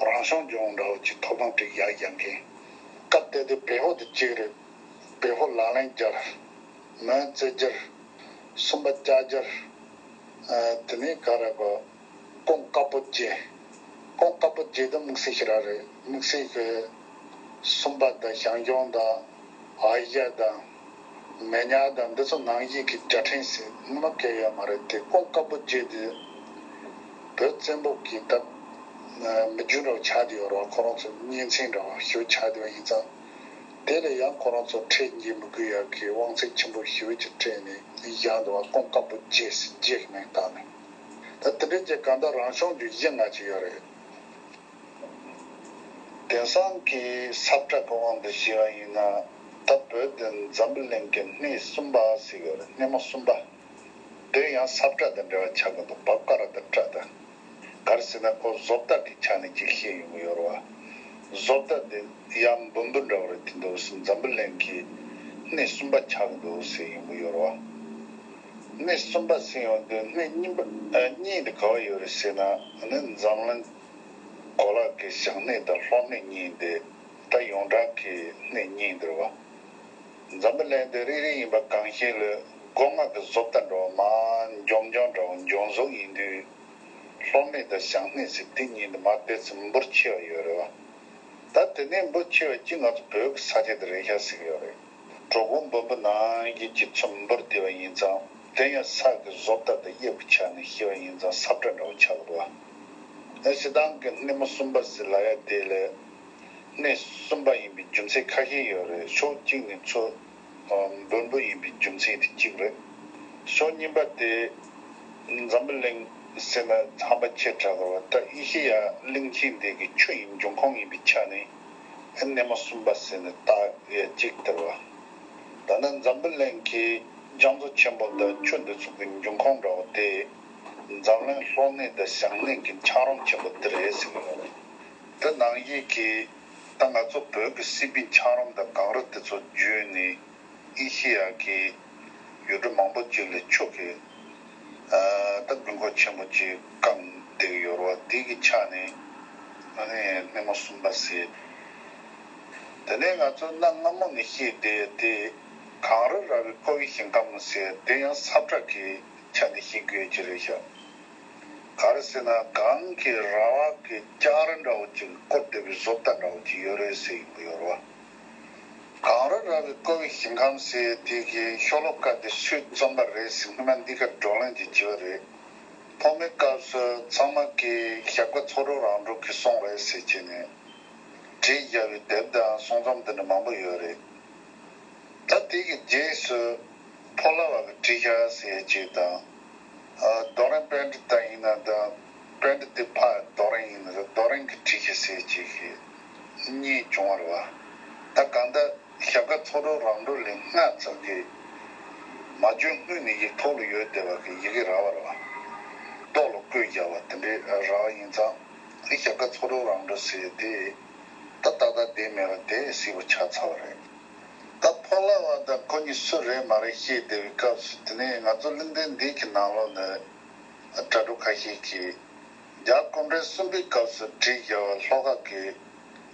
རང་སྐྱོང་ལྗོངས་འདྲ་བོ་ཅིག་ཐོབ་ཐང་སྤྲད་ཡག་ཡང་མཁན། སྐབས་དེ་དུས་བལ་པོ་དེ་གཅིག་རེད། བལ་པོ་ལག་ལེན་བརྒྱབ། མོན་རྩེ་རྒྱལ། སུམ་པ་ལྕགས་རྒྱལ། ཨ་དེ་ནས་ག་རེ་གོ། ཀོང་དཀར་པོ་བརྒྱད། ཀོང་དཀར་པོ་བརྒྱད་དེ་དམིགས་བསལ་ཞིག་ར་རེད། དམིགས་བསལ་གྱི་སུམ་པ་དང་ཞང་ཞུང་དང་ཨ་ཡ་དང་མེ་ཉག་དང་འདི་ཚོ་ནང་བཞིན་གྱི་རྒྱལ་ཕྲན་ཟེར་སྔོན་མ་གང་ཡང་ཡོད་མ་རེད་དེ། ཀོང་དཀར་པོ་བརྒྱད་དེ་བོད་བཙན་པོ་གི་ད་མི་རྒྱུད་འདྲ་བོ་ཆགས་བསྡད་ཡོད་རེད་བ། ཁོ་རང་ཚོ་གཉེན་ཚན་འདྲ་བོ་ཞེ་པོ་ཆགས་བསྡད་པ་ཡིན་ཙང་། དེ་ལ་ཡང་ཁོ་རང་ཚོ་ཁྲལ་འཇལ་མི་དགོས་ཡག་གི་དབང་ཚད་ཆེན་པོ་ཞེ་པོ་ཅིག་སྤྲད་ནས་བཞག་འདུག་བ། ཀོང་དཀར་པོ་བརྒྱད་ཟེར་བརྒྱད་ཀྱི་མིང་བཏགས་ནས། ད་དེ་འདྲའི་རྗེས་གང་ལྟར་རང་སྐྱོང་ལྗོངས་བཞི་ལྔ་ཅིག་ཡོད་རེད། དེང་སང་གི་ས་བཀྲ་གི་དབང་དུ་བྱས་པ་ཡིན་ན། ད་བོད་དེ་འཛམ་བུ་གླིང་གི་སྣེ་གསུམ་པ་ཟེར་ཡོད་རེད། སྣེ་མོ་གསུམ་པ། དེ་ཡང་ས་བཀྲ་དང་འབྲེལ་བ་ཆགས་ཀྱི་འདུག་བ་ཀ་ར་དང་བཀྲ་དང་། ག་རེ་ཟེར་ན་ཁོ་བཟོ་ལྟ་གི་ཆ་ནས་ཅིག་བཤད་ཡོང་གི་ཡོད་རེད་བ། བཟོ་ལྟ་དེ་ཡང་འབུམ་འབུམ་འདྲ་བོ་རེད། དེ་འདུག་སེ་འཛམ་བུ་གླིང་གི་སྣེ་གསུམ་པ་ཆགས་ཀྱི་འདུག་ཟེར་ཡོང་གི་ཡོད་རེད་བ། གནས་གསུམ་པ་ཟེར་ཡོང་དུས་གནས་གཉིས་པ་ཨ་གཉིས་དེ་ག་བ་ཡོད་རེད་ཟེར་ན། ཨ་ནི་འཛམ་གླིང་གོ་ལ་གི་བྱང་གནས་དང་ལྷོ་གནས་གཉིས་དེ་ད་ཡོངས་གྲགས་ཀྱི་གནས་གཉིས་འདི་རེད་བ། འཛམ་བུ་གླིང་འདི་རེ་རེ་ཡིན་པ་གང་ཞིག་ལ་སྒོ་ང་གི་བཟོ་ལྟ་འདྲ་བ་མར་འཇོམས་འཇོམས་འདྲ་བ་འཇོམས་བཟོ་ཡིན་དུས། ལྷོ་གནས་དང་བྱང་གནས་ཟེར་དེ་གཉིས་འདི་མར་ཏོག་ཙམ་འབུར་ཆེ་བ་ཡོད་རེད་བ། ད་དེ་ནས་འབུར་ཆེ་བ་གཅིག་ང་ཚོ་བོད་ཀྱི་ས་ཆ་དེ་རེད་ཤག་ཟེར་གྱི་ཡོད་རེད། གྲོག་པོ་འབུམ་པ་ནང་བཞིན་གྱི་ཚུར་འབུར་བསྡད་པ་ཡིན་ཙང་། དེ་ཡང་ས་གི་བཟོ་ལྟ་དང་དབྱིབས་ཀྱི་ཆ་ནས་བཤད་པ་ཡིན་ཙང་ས་བཀྲ་འདྲ་བོ་ཆགས་འདུག་བ། ཨ་སྤྱིར་བཏང་གི་སྣེ་མོ་གསུམ་པ་ཟེར་ལབ་ཡ་དེ་ལ་སྣེ་གསུམ་པ་ཡིན་པའི་རྒྱུ་མཚན་ཁ་ཤས་ཡོད་རེད། ཕྱོགས་གཅིག་ནས་ཚུར་འབུར་འབུར་ཡིན་པའི་རྒྱུ་མཚན་དེ་གཅིག་རེད། ཕྱོགས་གཉིས་པ་དེ་འཛམ་བུ་གླིང་ཟེར་ན་ཧམ་པ་ཆེ་དྲགས་པ་ད་ཨེ་ཤེ་ཡ་གླིང་ཆེན་དེ་གི་ཆུ་ཡི་འབྱུང་ཁུངས་ཡིན་པའི་ཆ་ནས། ཨེ་སྣེ་མོ་གསུམ་པ་ཟེར་ནས་བཏགས་ཡས་གཅིག་དེ་རེད་བ། ད་ནི་འཛམ་བུ་གླིང་གི་རྒྱ་མཚོ་ཆེན་པོ་དང་ཆུ་འདི་ཚོ་གི་འབྱུང་ཁུངས་འདྲ་བོ་དེ་འཛམ་གླིང་ལྷོ་གནས་དང་བྱང་གནས་ཀྱི་འཁྱགས་རོམ་ཆེན་པོ་འདི་རེད་ཟེར་གྱི་ཡོད་རེད། དེ་ནང་བཞིན་གྱི་ད་ང་ཚོ་བོད་ཀྱི་སྲིད་པའི་འཁྱགས་རོམ་དང་གངས་རི་དེ་ཚོ་བརྒྱུད་ནས། ཨེ་ཤེ་ཡ་གི་ཡུལ་གྲུ་མང་པོ་ཅིག་ལ་ཆུ་གི་ཨ་ད་དགོས་མཁོ་ཆེན་པོ་ཅིག་བསྐམས་བསྡད་ཀྱི་ཡོད་རེད་བ། དེ་གི་ཆ་ནས་ཨ་ནི་སྣེ་མོ་གསུམ་པ་ཟེར། དེ་ནས་ང་ཚོ་གནའ་སྔ་མོ་ནས་བཤད་བསྡད་དེ་གངས་རི་ར་བའི་ཀོ་བའི་ཞིང་ཁམས་ཟེར་དེ་ཡང་ས་བཀྲ་གི་ཆ་ནས་བཤད་དགོས་ཀྱི་རེད་ཤག་ག་རེ་ཟེར་ན་གངས་ཀྱི་ར་བ་གི་ལྕགས་རི་འདྲ་བོ་ཅིག་བསྐོར་བསྡད་པའི་བཟོ་ལྟ་འདྲ་བོ་ཅིག་ཡོད་རེད་ཟེར་གྱི་ཡོད་རེད་བ། གངས་རི་ར་བའི་ཀོ་བའི་ཞིང་ཁམས་ཟེར་དེ་གི་ཤོ་ལོ་ཀ་དེ་སུས་རྩོམ་པ་རེད་ཟེར་སྔོན་མ་འདི་ག་བགྲོ་གླེང་ཅིག་བྱས་པ་རེད། ཐོག་མའི་སྐབས་སུ་ཚང་མ་གིས་ཞབས་དཀར་ཚོགས་དྲུག་རང་གྲོལ་གྱི་གསུང་རེད་ཟེར་བྱས་ནས་བྲིས་བཞག་པའི་དེབ་དང་གསུང་རྩོམ་དེ་འདྲ་མང་པོ་ཡོད་རེད། ད་དེ་གི་རྗེས་སུ་ཕོ་ལྷ་བ་གི་བྲིས་ཤག་ཟེར་ཅིག་དང་། ཨ་རྡོ་རིང་པཎྜི་ཏ་ཡིན་ན་དང་། པཎྜི་ཏའི་ཕ་རྡོ་རིང་ཡིན་ན་རྡོ་རིང་གི་བྲིས་ཤག་ཟེར་ཅིག་གི་གཉིས་བྱུང་བ་རེད་བ། ད་གང་ལྟར་ཞབས་དཀར་ཚོགས་དྲུག་རང་གྲོལ་ལས་སྔ་ཙམ་གྱི་མ་བྱོན་སྔོན་ནས་ཡིག་ཐོག་ལ་ཡོད་བསྡད་པ་གི་ཡི་གེ་ར་བ་རེད་བ། རྡོ་ལ་བརྐོས་བཞག་པ་དེ་འདྲའི་ར་བ་ཡིན་ཙང་། ཨ་ཞབས་དཀར་ཚོགས་དྲུག་རང་གྲོལ་ཟེར་དེ་ད་ཏག་ཏག་བསྡད་མེད་པ་དེ་གསལ་པོ་ཆགས་ཚར་བ་རེད། ད་ཕོ་ལྷ་བ་དང་ཁོ་གཉིས་སུ་རེད་མ་རེད་བཤད་བསྡད་པའི་སྐབས་སུ་དེ་ནས་ང་ཚོ་གླེང་སྟེགས་འདི་གི་ནང་ལོགས་ནས་དྲ་གྲོགས་ཁ་ཤས་ཀྱིས་རྒྱལ་བ་སྐུ་ཕྲེང་གསུམ་པའི་སྐབས་སུ་བྲིས་བཞག་པ་ལྷོ་ཁ་གི་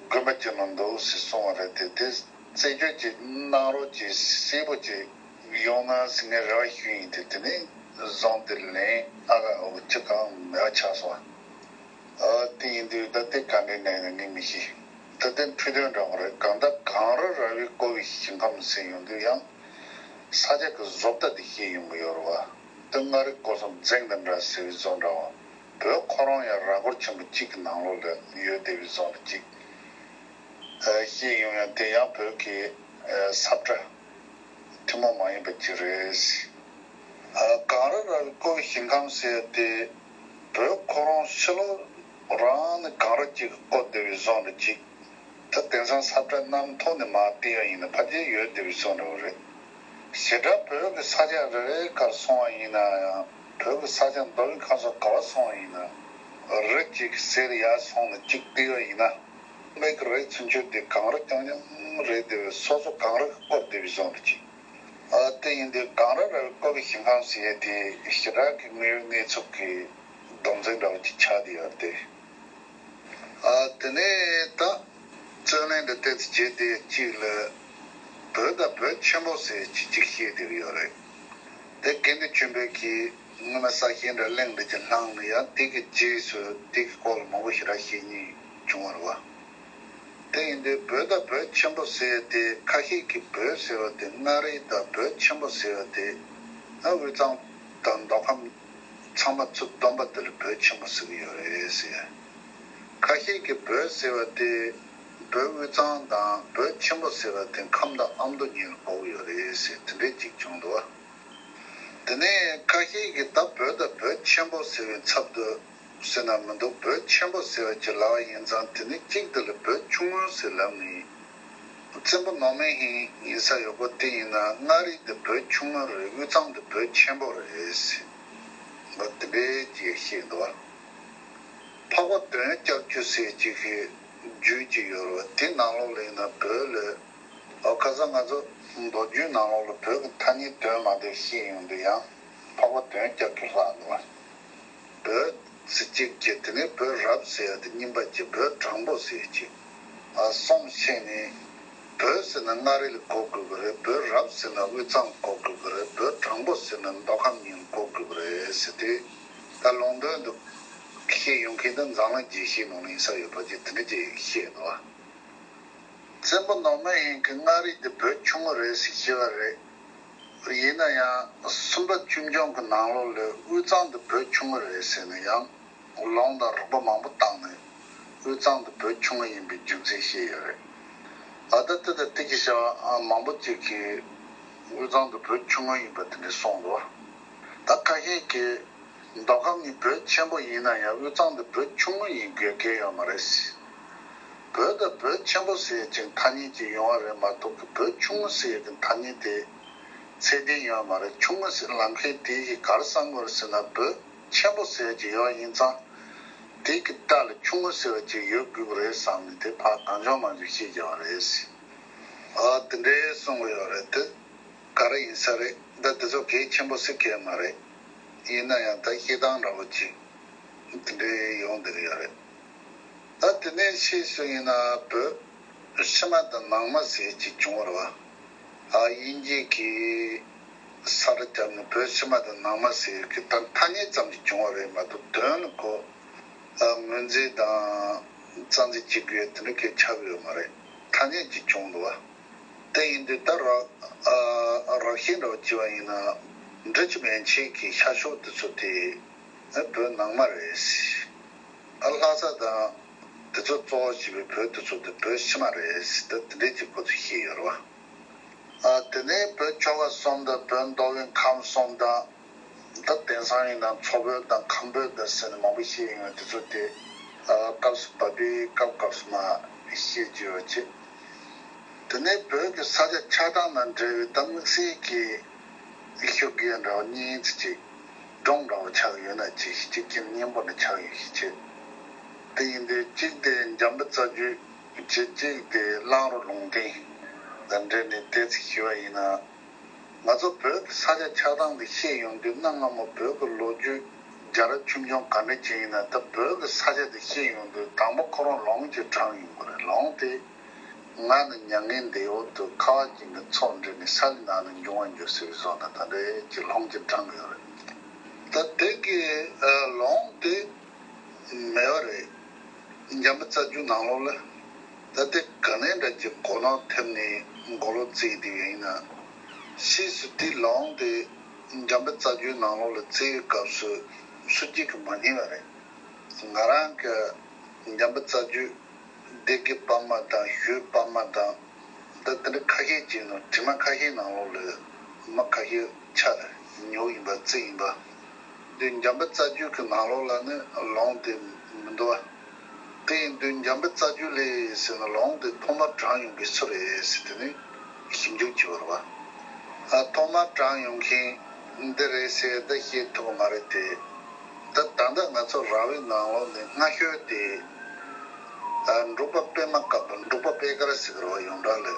དགོན་པ་ཅིག་ནང་འདུག་ཟེར་གསུངས་པ་རེད་དེ། དེ་རྩད་གཅོད་ཅིག་གནང་རོགས་ཅིག་གསལ་པོ་ཅིག་ཡོང་ན་ཟེར་ངས་རེ་བ་ཞུས་ཡིན་དེ། དེ་ནས་བཟུང་སྟེ་ལན་ཨ་ག་འོ་ཅི་གང་མེད་པ་ཆགས་སོང་། ཨ་དེ་ཡིན་དུས་ད་དེ་ག་འདྲའི་གནས་ཡིན་ན་ངས་མི་ཤེས། ད་དེ་འཕྲོས་དོན་འདྲ་པོ་རེད། གང་ལྟར་གངས་རི་ར་བས་བསྐོར་བའི་ཞིང་ཁམས་ཟེར་ཡོང་དུས་ཡང་ས་ཆ་གི་བཟོ་ལྟ་དེ་ཤེས་ཡོང་གི་ཡོད་རེད་བ། དེ་མངའ་རིས་སྐོར་གསུམ་རྫིང་དང་འདྲ་ཟེར་བའི་བཟོ་འདྲ་བ། བོད་ཁོ་རང་ཡང་ར་སྐོར་ཆེན་པོ་གཅིག་གི་ནང་ལོགས་ལ་ཡོད་བསྡད་པའི་བཟོ་འདྲ་གཅིག་ཨ་ཤེས་ཡོང་ཡང་དེ་ཡང་བོད་ཀྱི་ཨ་ས་བཀྲ་ཐུན་མོང་མ་ཡིན་པ་ཅིག་རེད། ཨ་གངས་རི་ར་བས་བསྐོར་བའི་ཞིང་ཁམས་ཟེར་དེ་བོད་ཁོ་རང་ཕྱི་ལོགས་རང་ནས་གངས་རི་གཅིག་གིས་བསྐོར་བསྡད་པའི་བཟོ་འདྲ་གཅིག་ད་དེང་སང་ས་བཀྲ་གནམ་ཐོག་ནས་མར་བལྟས་པ་ཡིན་ན་ཕལ་ཆེར་ཡོད་བསྡད་པའི་བཟོ་འདྲ་བོ་རེད། ཞེ་དྲག་བོད་ཀྱི་ས་ཆ་རེ་རེ་ཁར་སོང་བ་ཡིན་ན་ཡང་། བོད་ཀྱི་ས་ཆ་མདོ་དབུས་ཁམས་གསུམ་ག་པར་སོང་བ་ཡིན་ན། རི་གཅིག་གི་ཟེར་ཡར་སོང་ནས་གཅིག་བལྟས་པ་ཡིན་ན། མིག་གི་རིགས་ཚུན་ཆད་དེ་གངས་རི་རྐྱང་རྐྱང་རེད་དེ། སོ་སོ་གངས་རི་གིས་བསྐོར་བསྡད་པའི་བཟོ་འདྲ་ཅིག་ཨ་དེ་ཡིན་དུས་གངས་རི་ར་བས་བསྐོར་བའི་ཞིང་ཁམས་ཟེར་ཡས་དེ་ཞེ་དྲག་གི་དངོས་ཡོད་གནས་ཚུལ་གྱི་སྡོམ་ཚིག་འདྲ་བོ་ཅིག་ཆགས་བསྡད་ཡོད་རེད་དེ། ཨ་དེ་ནས་ད་རྩོད་གླེང་འདི་ཏོག་ཙམ་བྱས་ཏེ་གཅིག་ལ་བོད་དང་བོད་ཆེན་པོ་ཟེར་གཅིག་གཅིག་བཤད་བསྡད་ཀྱི་ཡོད་རེད། དེ་དགེ་འདུན་ཆོས་འཕེལ་གྱིས་སྔོན་མ་གསལ་བཤད་འདྲ་གླེང་འདི་ཅིག་བླངས་ནས་ཡང་དེ་གི་རྗེས་སུ་དེ་གི་སྐོར་ལ་མང་པོ་ཞེ་དྲག་བཤད་མཁན་བྱུང་བ་རེད་བ། དེ་ཡིན་དུས་བོད་དང་བོད་ཆེན་པོ་ཟེར་དེ་ཁ་ཤས་ཀྱིས་བོད་ཟེར་བ་དེ་མངའ་རིས་དང་བོད་ཆེན་པོ་ཟེར་བ་དེ་ཨ་དབུས་གཙང་དང་མདོ་ཁམས་ཚང་མ་ཚུར་བསྡོམས་པ་དེ་ལ་བོད་ཆེན་པོ་ཟེར་གྱི་ཡོད་རེད་ཟེར། ཁ་ཤས་ཀྱིས་བོད་ཟེར་བ་དེ་བོད་དབུས་གཙང་དང་བོད་ཆེན་པོ་ཟེར་བ་དེ་ཁམས་དང་ཨ་མདོ་གཉིས་ལ་གོ་གི་ཡོད་རེད་ཟེར་དེ་འདྲས་ཅིག་བྱུང་འདུག་བ། དེ་ནས་ཁ་ཤས་ཀྱིས་ད་བོད་དང་བོད་ཆེན་པོ་ཟེར་བའི་ཚབ་ཏུ་ཟེར་ན་མི་འདུག་བོད་ཆེན་པོ་ཟེར་བ་ཅིག་ལབ་པ་ཡིན་ཙང་དེ་ནི་གཅིག་དེ་ལ་བོད་ཆུང་ངུ་ཟེར་ལབ་ནས། བཙན་པོ་ནོར་མེད་ཧིང་ཡིན་ས་ཡོད་པོ་དེ་ཡིན་ན་མངའ་རིས་དེ་བོད་ཆུང་ངུ་རེད། དབུས་གཙང་དེ་བོད་ཆེན་པོ་རེད་ཟེར། འོ་དེ་འདྲའི་ཅིག་བཤད་འདུག་བ། འཕགས་པ་དོན་བསྐྱར་བཅོས་ཟེར་ཅིག་གི་རྒྱུད་ཅིག་ཡོད་རེད་བ། དེ་ནང་ལོགས་ལ་ཡིན་ན་བོད་ལ། ཨོ་ཁ་སང་ང་ཚོ་མདོ་རྒྱུད་ནང་ལོགས་ལ་བོད་ཀྱི་ཐ་སྙད་དོན་མ་དེ་བཤད་ཡོང་དུས་ཡང་ འཕགས་པ་དོན་རྒྱལ་གྱིས་ལྷག་འདུག་བ། བོད་ཟེར་གཅིག་གིས། དེ་ནས་བོད་རབ་ཟེར་ཡ་དེ་གཉིས་པ་གཅིག་བོད་དྲང་པོ་ཟེར་གཅིག་ཨ་གསུམ་ཤེས་ནས། བོད་ཟེར་ན་མངའ་རིས་ལ་གོ་དགོས་ཀྱི་རེད། བོད་རབ་ཟེར་ན་དབུས་གཙང་གོ་དགོས་ཀྱི་རེད། བོད་དྲང་པོ་ཟེར་ན་མདོ་ཁམས་གཉིས་ལ་གོ་དགོས་ཀྱི་རེད་ཟེར་ཏེ། ད་ལུང་དོན་དུ་བཤད་ཡོང་མཁན་དེ་འཛམ་གླིང་རྒྱས་བཤད་ནང་ལ་ཡིན་ས་ཡོད་པ་ཅིག་དེ་འདྲ་ཅིག་བཤད་འདུག་བ། བཙན་པོ་ནོར་མ་ཡིན་གྱིས་མངའ་རིས་དེ་བོད་ཆུང་ངུ་རེད་ཟེར་བཤད་པ་རེད། ཡིན་ན་ཡང་སུམ་པ་ཆོས་འབྱུང་གི་ནང་ལོགས་ལ་དབུས་གཙང་དེ་བོད་ཆུང་ངུ་རེད་ཟེར་ནས་ཡང་ལུང་དང་རིགས་པ་མང་པོ་བཏང་ནས་དབུས་གཙང་དེ་བོད་ཆུང་ངུ་ཡིན་པའི་རྒྱུ་མཚན་བཤད་ཡོད་རེད། ཨ་ད་ལྟ་ད་ལྟ་གི་བྱ་བ་མང་པོ་ཅིག་གིས་དབུས་གཙང་དེ་བོད་ཆུང་ངུ་ཡིན་པ་དེ་འདྲ་གསུངས་འདུག་ད་ཁ་ཤས་ཀྱིས་མདོ་ཁམས་ནི་བོད་ཆེན་པོ་ཡིན་ན་ཡང་དབུས་གཙང་དེ་བོད་ཆུང་ངུ་ཡིན་དགོས་གལ་ཡོད་མ་རེད། བོད་དང་བོད་ཆེན་པོ་ཟེར་ཅིག་ཐ་སྙད་ཅིག་ཡོང་བ་རེད་མ་གཏོགས་ཀྱི་བོད་ཆུང་ངུ་ཟེར་གྱི་ཐ་སྙད་དེ་ཚད་ལྡན་ཡོད་མ་རེད། ཆུང་ངུ་ཟེར་ལབ་མཁན་དེ་ཡིས་ག་རེ་བསམ་དགོས་རེད་ཟེར་ན། བོད་ཆེན་པོ་ཟེར་ཅིག་ཡོད་ཡིན་ཙང་དེ་གི་རྟགས་ལ་ཆུང་ངུ་ཟེར་བ་ཅིག་ཡོད་དགོས་ཀྱི་རེད་བསམ་ནས་དེ་ཕར་གང་བྱུང་མང་བྱུང་བཤད་རྒྱག་པ་རེད། ཨ་དེ་འདྲའི་གསུང་གི་ཡོད་རེད་དེ། ག་རེ་ཡིན་ས་རེད། ད་དེ་ཚོ་གལ་ཆེན་པོ་ཟེར་གལ་མ་རེད། ཡིན་ན་ཡང་ད་བཤད་སྟངས་འདྲ་བོ་ཅིག་དེ་འདྲའི་ཡོང་བསྡད་ཀྱི་ཡོད་རེད། ད་དེ་ནས་ཕྱིས་སུ་ཡིན་ན་བོད་ཕྱི་མ་དང་ནང་མ་ཟེར་ཅིག་བྱུང་བ་རེད་བ། ཨ་དབྱིན་ཇི་གིས་གསར་བརྗེ་བརྒྱབ་ནས་བོད་ཕྱི་མ་དང་ནང་མ་ཟེར་གྱི་ད་ཐ་སྙད་ཙམ་ཅིག་བྱུང་བ་རེད་མ་གཏོགས་དོན་ལ་གོ་ཨ་ངོས་འཛིན་དང་རྩ་འཛིན་བྱེད་དགོས་དེ་འདྲ་གལ་ཆགས་ཀྱི་ཡོད་མ་རེད། ཐ་སྙད་ཅིག་བྱུང་འདུག་བ། དེ་ཡིན་དུས་ད་ར་ཨ་རགས་ཤིང་འདྲ་བོ་བྱས་པ་ཡིན་ན་འབྲི་ཆུ་མན་ཆད་ཀྱི་ཤར་ཕྱོགས་དེ་ཚོ་དེ་ཨ་བོད་ནང་མ་རེད། ཨ་ལྷ་ས་དང་དེ་ཚོ་གཙོ་བོ་བྱས་པའི་བོད་དེ་ཚོ་དེ་བོད་ཕྱི་མ་རེད། ད་དེ་འདྲའི་ཅིག་ཁོ་ཚོས་བཤད་ཡོད་རེད་བ། ཨ་དེ་ནས་བོད་ཆོལ་ཁ་གསུམ་དང་བོད་མདོ་དབུས་ཁམས་གསུམ་དང་། ད་དེང་སང་ཡིན་ན་མཚོ་བོད་དང་ཁམས་བོད་དང་ཟེར་ནས་མང་པོ་བཤད་ཡོང་བ་དེ་ཚོ་དེ་ཨ་སྐབས་སུ་བབས་པའི་སྐབས་སྐབས་སུ་མར་བཤད་ཀྱི་ཡོད་ཅེས། དེ་ནས་བོད་ཀྱི་ས་ཆ་ཆགས་སྟངས་དང་འབྲེལ་བའི་ད་དམིགས་བསལ་གྱི་ཤུགས་རྐྱེན་འདྲ་བ་གཉིས་ཙམ་ཅིག་སྒྲུང་འདྲ་བ་ཆགས་ཡོད་ན་ཅིག་གཅིག་རྐྱེན་སྙན་པོ་འདྲ་ཆགས་ཡོད་ཤས་ཆེ། དེ་ཡིན་དུས་གཅིག་དེ་འཇམ་དཔལ་རྩ་རྒྱུད་ཅེས། གཅིག་དེ་གླང་རི་ལུང་བསྟན་དང་འབྲེལ་ནས་དེ་ཚོ་ཞུ་བ་ཡིན་ན། ང་ཚོ་བོད་ཀྱི་ས་ཆ་ཆགས་སྟངས་འདི་ཤེས་ཡོང་དུས་གནའ་སྔ་མོ་བོད་ཀྱི་ལོ་རྒྱུས་རྒྱལ་རབས་ཆོས་འབྱུང་ག་འདྲ་ཅིག་ཡིན་ན། ད་བོད་ཀྱི་ས་ཆ་འདི་ཤེས་ཡོང་དུས་དང་པོ་ཁོ་རང་ལུང་ཅིག་དྲངས་ཡོང་གི་རེད། ལུང་དེ་ང་ནི་མྱ་ངན་འདས་འོག་ཏུ། ཁ་བ་ཅན་གྱི་ཚོགས་འདྲེན་ནས། ས་ལས་ནགས་ནས་འབྱུང་བར་འགྱུར་ཟེར་བའི་བཟོ་འདྲ་ད་འདྲའི་ཅིག་ལུང་ཅིག་དྲངས་ཡོད་རེད། ད་དེ་གི་ལུང་དེ་མེད་པ་རེད། འཇམ་དཔལ་རྩ་རྒྱུད་ནང་ལོགས་ལ། ད་དེ་ག་ནས་འདྲ་ཅིག་གོ་ནོར་ཐེབས་ནས་མགོ་ལོག་བརྩིས་བསྡད་ཡོད་ཡིན་ན། ཕྱིས་སུ་དེའི་ལུང་དེ་འཇམ་དཔལ་རྩ་རྒྱུད་ནང་ལོགས་ལ་བརྩིས་པའི་སྐབས་སུ་སུ་གཅིག་གིས་མ་རྙེད་པ་རེད། ང་རང་གི་འཇམ་དཔལ་རྩ་རྒྱུད་སྡེ་དགེ་པདྨ་དང་ཞོལ་པདྨ་དང་། ད་དེ་འདྲ་ཁ་ཤས་ཅིག་ནང་དྲི་མ་ཁ་ཤས་ནང་ལོགས་ལ་མ་ཁ་ཤས་ཆ་ཉོ་ཡིན་པ་བརྩིས་ཡིན་པ། འདི་འཇམ་དཔལ་རྩ་རྒྱུད་ཀྱི་ནང་ལོགས་ལ་ནི་ལུང་དེ་མི་འདུག་བ། དེ་ཡིན་དུས་འཇམ་དཔལ་རྩ་རྒྱུད་ལས་ཟེར་ན་ལུང་དེ་ཐོག་མར་དྲངས་ཡོང་མཁན་སུ་རེད་ཟེར་དེ་ནི་ཞིབ་འཇུག་བྱེད་པ་རེད་བ། ཨ་ཐོག་མར་དྲངས་ཡོང་མཁན་འདི་རེད་ཟེར་ད་བཤད་ཐུབ་པ་མ་རེད་དེ། ད་ད་ལྟ་ང་ཚོ་ར་བའི་ནང་ལོགས་ནས་སྔ་ཤོས་དེ་ཨ་འབྲུག་པ་པད་མ་དཀར་པོ། འབྲུག་པ་པད་དཀར་ཟེར་གི་རེད་བ། ཡོངས་གྲགས་ལ།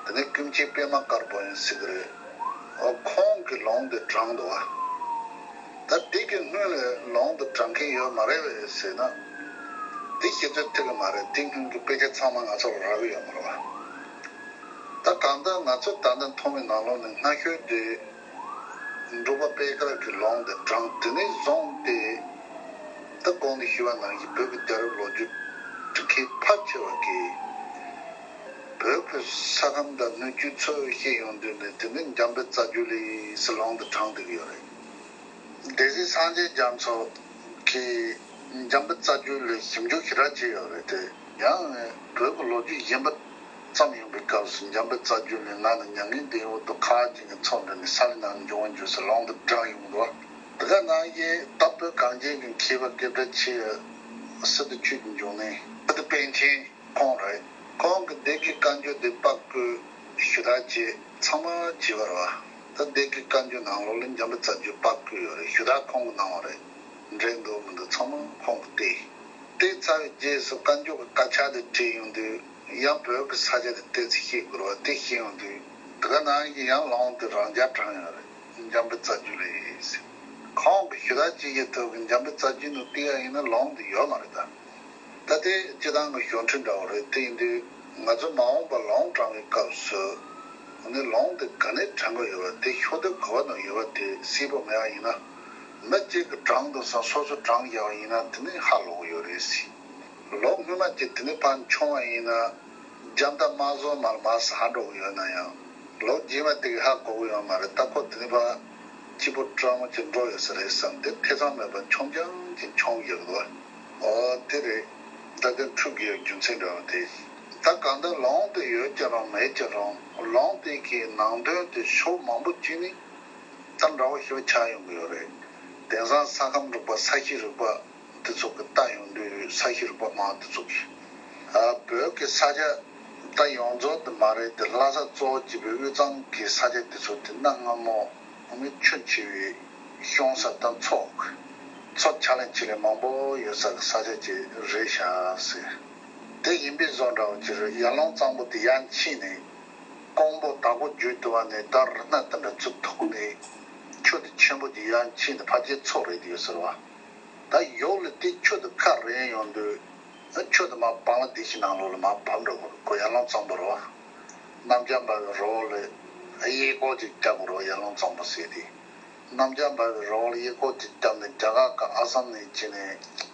དེ་ནས་ཀུན་མཁྱེན་པད་མ་དཀར་པོ་ཡིན་ཟེར་གི་རེད། ཨོ་ཁོང་གིས་ལུང་དེ་དྲངས་འདུག་བ། ད་དེ་གི་སྔོན་ལ་ལུང་དེ་དྲངས་མཁན་ཡོད་མ་རེད་པས་ཟེར་ན། དེ་བཤད་ཚོད་ཐིག་གི་མ་རེད། དེ་སྔོན་གྱི་དཔེ་ཆ་ཚང་མ་ང་ཚོར་རག་གི་ཡོད་མ་རེད་བ། ད་གང་ལྟར་ང་ཚོ་ད་ལྟ་མཐོང་བའི་ནང་ལོགས་ནས་སྔ་ཤོས་དེ་འབྲུག་པ་པད་དཀར་གྱིས་ལུང་དེ་དྲངས། དེ་ནས་བཟུང་སྟེ་ད་གོང་དུ་ཞུས་པ་ནང་བཞིན་བོད་ཀྱི་རྒྱལ་རབས་ལོ་རྒྱུས་འབྲི་མཁན་ཕལ་ཆེ་བ་གིས་བོད་ཀྱི་ས་ཁམས་དང་སྣོད་བཅུད་ཚོ་བཤད་ཡོང་དུས་ནས་དེ་ནི་འཇམ་དཔལ་རྩ་རྒྱུད་ལས་ཟེར་ལུང་དུ་དྲངས་བསྡད་ཀྱི་ཡོད་རེད། སྡེ་སྲིད་སངས་རྒྱས་རྒྱ་མཚོ་གིས་འཇམ་དཔལ་རྩ་རྒྱུད་ལས་ཞིབ་འཇུག་ཞེ་དྲག་བྱས་ཡོད་རེད་དེ། ཡང་བོད་ཀྱི་ལོ་རྒྱུས་གཞན་པ་བརྩམས་ཡོང་པའི་སྐབས་སུ་འཇམ་དཔལ་རྩ་རྒྱུད་ལས་ང་ནི་མྱ་ངན་འདས་འོག་ཏུ། ཁ་བ་ཅན་གྱི་ཚོགས་འདྲེན་ནས། ས་ལས་ནགས་ནས་འབྱུང་བར་འགྱུར་ཟེར་ལུང་དུ་དྲངས་ཡོང་འདུག་དེ་ག་ནང་བཞིན་ད་བོད་གངས་ཅན་གྱི་མཁས་པ་སྐད་གྲགས་ཆེ་བ་སི་ཏུ་ཆོས་ཀྱི་འབྱུང་གནས་སི་ཏུ་པཎ་ཆེན། ཁོང་རེད། ཁོང་གིས་སྡེ་དགེ་བཀའ་འགྱུར་དེ་དཔར་བརྐོས་ཞུ་དག་བྱས་ཚང་མ་བྱས་པ་རེད་བ། ད་སྡེ་དགེ་བཀའ་འགྱུར་ནང་ལོགས་ལ་འཇམ་དཔལ་རྩ་རྒྱུད་དཔར་བརྐོས་ཡོད་རེད། ཞུ་དག་ཁོང་གིས་གནང་བ་རེད། འགྲིག་འདུག་མི་འདུག་ཚང་མ་ཁོང་གིས་བལྟས། བལྟས་ཚར་བའི་རྗེས་སུ་བཀའ་འགྱུར་གྱི་དཀར་ཆག་དེ་བྲིས་ཡོང་དུས་ཡང་བོད་ཀྱི་ས་ཆ་དེ་ཏོག་ཙམ་ཤེས་དགོས་རེད་བ། དེ་ཤེས་ཡོང་དུས་དེ་ག་ནང་བཞིན་ཡང་ལུང་དེ་རང་འཇགས་དྲངས་ཡོད་རེད། འཇམ་དཔལ་རྩ་རྒྱུད་ལས་ཟེར། ཁོང་གི་ཞུ་དག་ཅིག་གི་ཐོག་གི་འཇམ་དཔལ་རྩ་རྒྱུད་ནང་བལྟས་ཡ་ཡིན་ན་ལུང་དེ་ཡོད་མ་རེད་ད། ད་དེ་སྤྱི་བཏང་གི་གཞུང་འཁྲུལ་འདྲ་བོ་རེད། དེ་ཡིན་དུས་ང་ཚོ་མ་འོངས་པ་ལུང་དྲངས་པའི་སྐབས་སུ་ཨ་ནི་ལུང་དེ་ག་ནས་དྲངས་དགོས་ཡོད་པ་དེ་ཤོག་དྲིལ་ག་བ་ནང་ཡོད་པ་དེ་གསལ་པོ་མེད་པ་ཡིན་ན། མི་གཅིག་གིས་དྲངས་འདུག་ས་སོ་སོ་དྲངས་བཞག་པ་ཡིན་ན་དེ་ནི་ཧ་ལོག་གི་ཡོད་རེད་ཟེར། ལོ་སྔོན་མ་ཅིག་དེ་ནས་ཕར་མཆོང་བ་ཡིན་ན། རྒྱ་མཐའ་དམག་ཟོར་མར་མར་ཟག་འགྲོ་གི་ཡོད་ན་ཡང་། ལོ་རྗེས་མ་དེ་གི་ཧ་གོ་གི་ཡོད་མ་རེད། ད་ཁོ་དེ་ནས་ཕར་སྐྱིད་པོ་སྤྲང་མོ་ཅིག་འགྲོ་ཡོད་ས་རེད་བསམ་སྟེ་ཐེ་ཚོམ་མེད་པར་མཆོང་རྐྱང་ཅིག་མཆོང་གི་ཡོད་དོ། ཨོ་དེ་རེད། ད་དེ་འཁྲུག་གི་ཡོད་རྒྱུ་མཚན་འདྲ་བོ་དེ། ད་གང་ལྟར་ལུང་དེ་ཡོད་ཀྱང་རུང་མེད་ཀྱང་རུང་ལུང་དེ་གི་ནང་དོན་དེ་ཕྱོགས་མང་པོ་ཅིག་ནས་ད་འདྲ་བོ་ཞིག་ཆགས་ཡོང་གི་ཡོད་རེད། དེང་སང་ས་ཁམས་རིག་པ་ས་གཤིས་རིག་པ། དེ་ཚོ་གི་ལྟ་ཡོང་དུས་ས་གཤིས་རིག་པ་མང་དེ་ཚོ་གི་ཨ་བོད་ཀྱི་ས་ཆ་ད་ཡོངས་རྫོགས་དེ་མ་རེད་དེ། ལྷ་ས་གཙོ་བོ་བྱས་པའི་དབུས་གཙང་གི་ས་ཆ་དེ་ཚོ་དེ་གནའ་སྔ་མོ་མི་ཆུ་ཆེ་བའི་གཤོང་ས་དང་མཚོ་མཚོ་ཕྱག་ལེན་ཆེ་ལས་མང་པོ་ཡོད་ས་གི་ས་ཆ་ཅིག་རེད་ཤག་ཟེར། དེ་ཡིན་པའི་བཟོ་འདྲ་བོ་ཅིག་རེད། ཡར་ཀླུང་གཙང་པོ་དེ་ཡར་ཕྱིན་ནས་ཀོང་པོ་དྭགས་པོ་བརྒྱུད་དུ་བ་ནས་ད་རི་སྣ་དེ་འདྲ་ཚུར་ཐུག་ནས་ཆུ་དེ་ཆེན་པོ་དེ་ཡར་ཕྱིན་ནས་ཕལ་ཆེར་མཚོ་རེད་དེ་ཡོད་ཟེར་བ། ད་ཡོག་ལ་དེ་ཆུ་དེ་ཁ་རན་ཡོང་དུས་ཆུ་དེ་མར་བང་ལ་དེ་ཤི་ནང་ལོགས་ལ་མར་བབས་འགྲོ་གི་རེད། ཁོ་ཡར་ཀླུང་གཙང་པོ་རེད་བ། གནམ་ལྕགས་འབར་བའི་རི་བོ་ལ་གཡས་སྐོར་ཅིག་རྒྱག་དགོས་རེད་བ། ཡར་ཀླུང་གཙང་པོ་ཟེར་དེ། གནམ་ལྕགས་འབར་བའི་རི་བོ་ལ་གཡས་སྐོར་ཅིག་བརྒྱབ་ནས་རྒྱ་གར་གི་ཨ་སམ་ནས་ཕྱིན་ནས་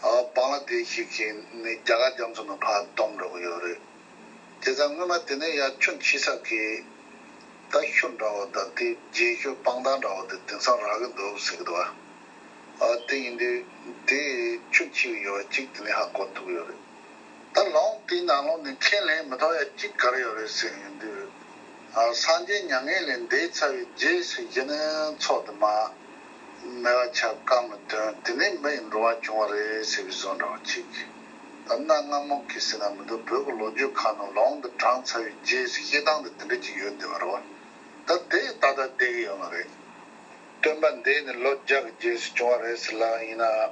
ཨ་བང་ལ་དེ་ཤི་ཁྱེར་ནས་རྒྱ་གར་རྒྱ་མཚོ་ནང་ཕར་བསྡོམས་འགྲོ་གི་ཡོད་རེད། བྱས་ཙང་སྔོན་མ་དེ་ནས་ཡར་ཆུ་ཕྱི་ས་གི་ད་ཤུལ་འདྲ་བོ་དང་དེ་རྗེས་ཤུལ་སྤང་ཐང་འདྲ་བོ་དེ་དེང་སང་རག་གི་འདུག་ཟེར་གི་འདུག་ཨ། ཨ་དེ་ཡིན་དུས་དེ་ཆུ་ཕྱི་ཡོད་གཅིག་དེ་ནས་ཧ་གོ་ཐུབ་ཡོད་རེད། ད་ལུང་དེའི་ནང་ལོགས་ནས་ཁས་ལེན་མི་ཐུབ་ཡ་གཅིག་ག་རེ་ཡོད་རེད་ཟེར་ཡོང་དུས། ཨ་སངས་རྒྱས་མྱ་ངན་ལས་འདས་ཚར་བའི་རྗེས་སུ་གཞི་ནས་མཚོ་དེ་མར་མེ་བ་ཆགས་སྐམ་ལ་ཐོན། དེ་ནས་མི་ཡི་འགྲོ་བ་བྱུང་བ་རེད་ཟེར་བའི་བཟོ་འདྲ་བ་ཅིག་ད་གནའ་སྔ་མོ་གི་ཟེར་ན་མི་འདུག་བོད་ཀྱི་ལོ་རྒྱུས་ཁག་ནང་ལུང་འདི་དྲངས་ཚར་བའི་རྗེས་སུ་བཤད་སྟངས་འདི་དེ་འདྲ་ཅིག་ཡོད་བསྡད་པ་རེད་བ། ད་དེ་ཏག་ཏག་བསྡད་ཀྱི་ཡོད་མ་རེད། སྟོན་པ་འདས་ནས་ལོ་བརྒྱ་གི་རྗེས་སུ་བྱུང་བ་རེད་ཟེར་ལབ་ཡིན་ན།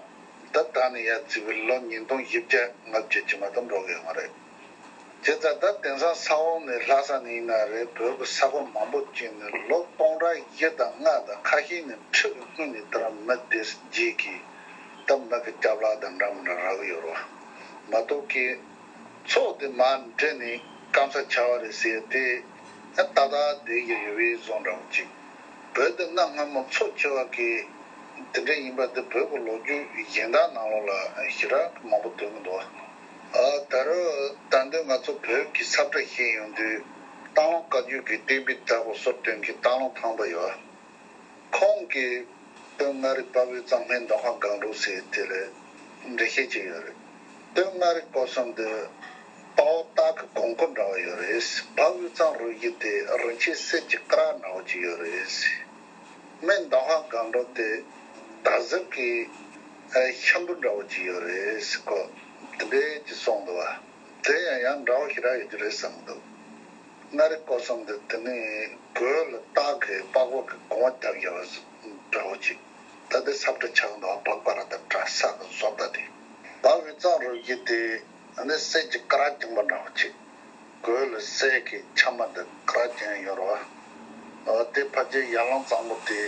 ད་ད་ནས་ཡར་བརྩིས་པའི་ལོ་ཉིས་སྟོང་བཞི་བརྒྱ་ལྔ་བཅུ་ཅིག་མ་གཏོགས་འགྲོ་གི་ཡོད་མ་རེད། བྱས་ཙང་ད་དེང་སང་ས་འོག་ནས་ལྷ་ས་ནས་ཡིན་ན་རེད། བོད་ཀྱི་ས་ཁོངས་མང་པོ་ཅིག་ནས་ལོ་སྟོང་ཕྲག་བཞི་དང་ལྔ་དང་ཁ་ཤས་ནས་ཁྲི་གི་སྔོན་ནས་ད་རང་མི་དེ་རྗེས་ཀྱི་ད་མི་གི་སྐྱབས་ལག་དང་འདྲ་མི་འདྲ་རག་གི་ཡོད་རེད་བ། མ་གཏོགས་ཀྱི་མཚོ་དེ་མར་འདྲེན་ནས་སྐམ་ས་ཆགས་པ་རེད་ཟེར་ཏེ། ད་ལྟ་བསྡད་ཀྱི་ཡོད་པའི་བཟོ་འདྲ་བོ་ཅིག་བོད་དེ་གནའ་སྔ་མོ་མཚོ་ཆེ་བ་གི་དེ་འདྲ་ཡིན་པ་དེ་བོད་ཀྱི་ལོ་རྒྱུས་གཞན་དག་ནང་ལོགས་ལ་ཞེ་དྲག་མང་པོ་འདོན་གྱི་འདུག་ཨ་ད་རུང་ད་འདོད་ང་ཚོ་བོད་ཀྱི་ཁྱབ་བསྒྲགས་བཤད་ཡོང་དུས་སྟག་ལུང་བཀའ་བརྒྱུད་ཀྱི་བསྟན་པའི་བདག་པོ་གསོལ་སྟོན་མཁན་སྟག་ལུང་ཐང་པ་ཡོད། ཁོང་གིས་སྟོད་མངའ་རིས་དཔའ་བོའི་གཙང་སྨན་མདོ་ཁམས་སྒང་དྲུག་ཟེར་དེ་ལ་འགྲེལ་བཤད་བྱས་ཡོད་རེད། སྟོད་མངའ་རིས་སྐོར་གསུམ་དེ་དཔའ་བོ་སྟག་གི་གོང་བུ་འདྲ་བོ་ཡོད་རེད། དཔའ་བོའི་གཙང་རུ་བཞི་དེ་རིན་ཆེན་གསེར་གྱི་སྐ་རགས་འདྲ་བོ་ཅིག་ཡོད་རེད། སྨན་མདོ་ཁམས་སྒང་དྲུག་དེ་ད་གཟིག་གི་ཤམ་བུ་འདྲ་བོ་ཅིག་ཡོད་རེད་ཟེར་ཁོ་དེ་འདྲས་ཅིག་གསུངས་འདུག་བ། དེ་ཡང་ཡང་འདྲ་བོ་ཞེ་དྲག་ཡོད་ཀྱི་རེད་བསམ་འདུག་མངའ་རིས་སྐོར་གསུམ་དེ་དེ་ནས་གོས་ལ་སྟག་གི་པགས་པ་གི་གོང་བ་བརྒྱབ་བཞག་པ་འདྲ་བོ་ཅིག་ད་དེ་ཁྱབ་བསྒྲགས་ཆགས་འདུག་བ། པགས་པ་ར་ད་བཀྲ་ས་གི་བཟོ་ལྟ་དེ། དཔའ་བོའི་གཙང་རུ་བཞི་དེ་ཨ་ནི་གསེར་གྱི་སྐ་རགས་བརྒྱངས་པ་འདྲ་བོ་ཅིག་གོས་ལ་གསེར་གྱི་ཆ་མ་འདི་སྐ་རགས་བརྒྱངས་ཡོད་རེད་བ། ཨོ་དེ་ཕལ་ཆེར་ཡར་ཀླུང་གཙང་པོ་དེ་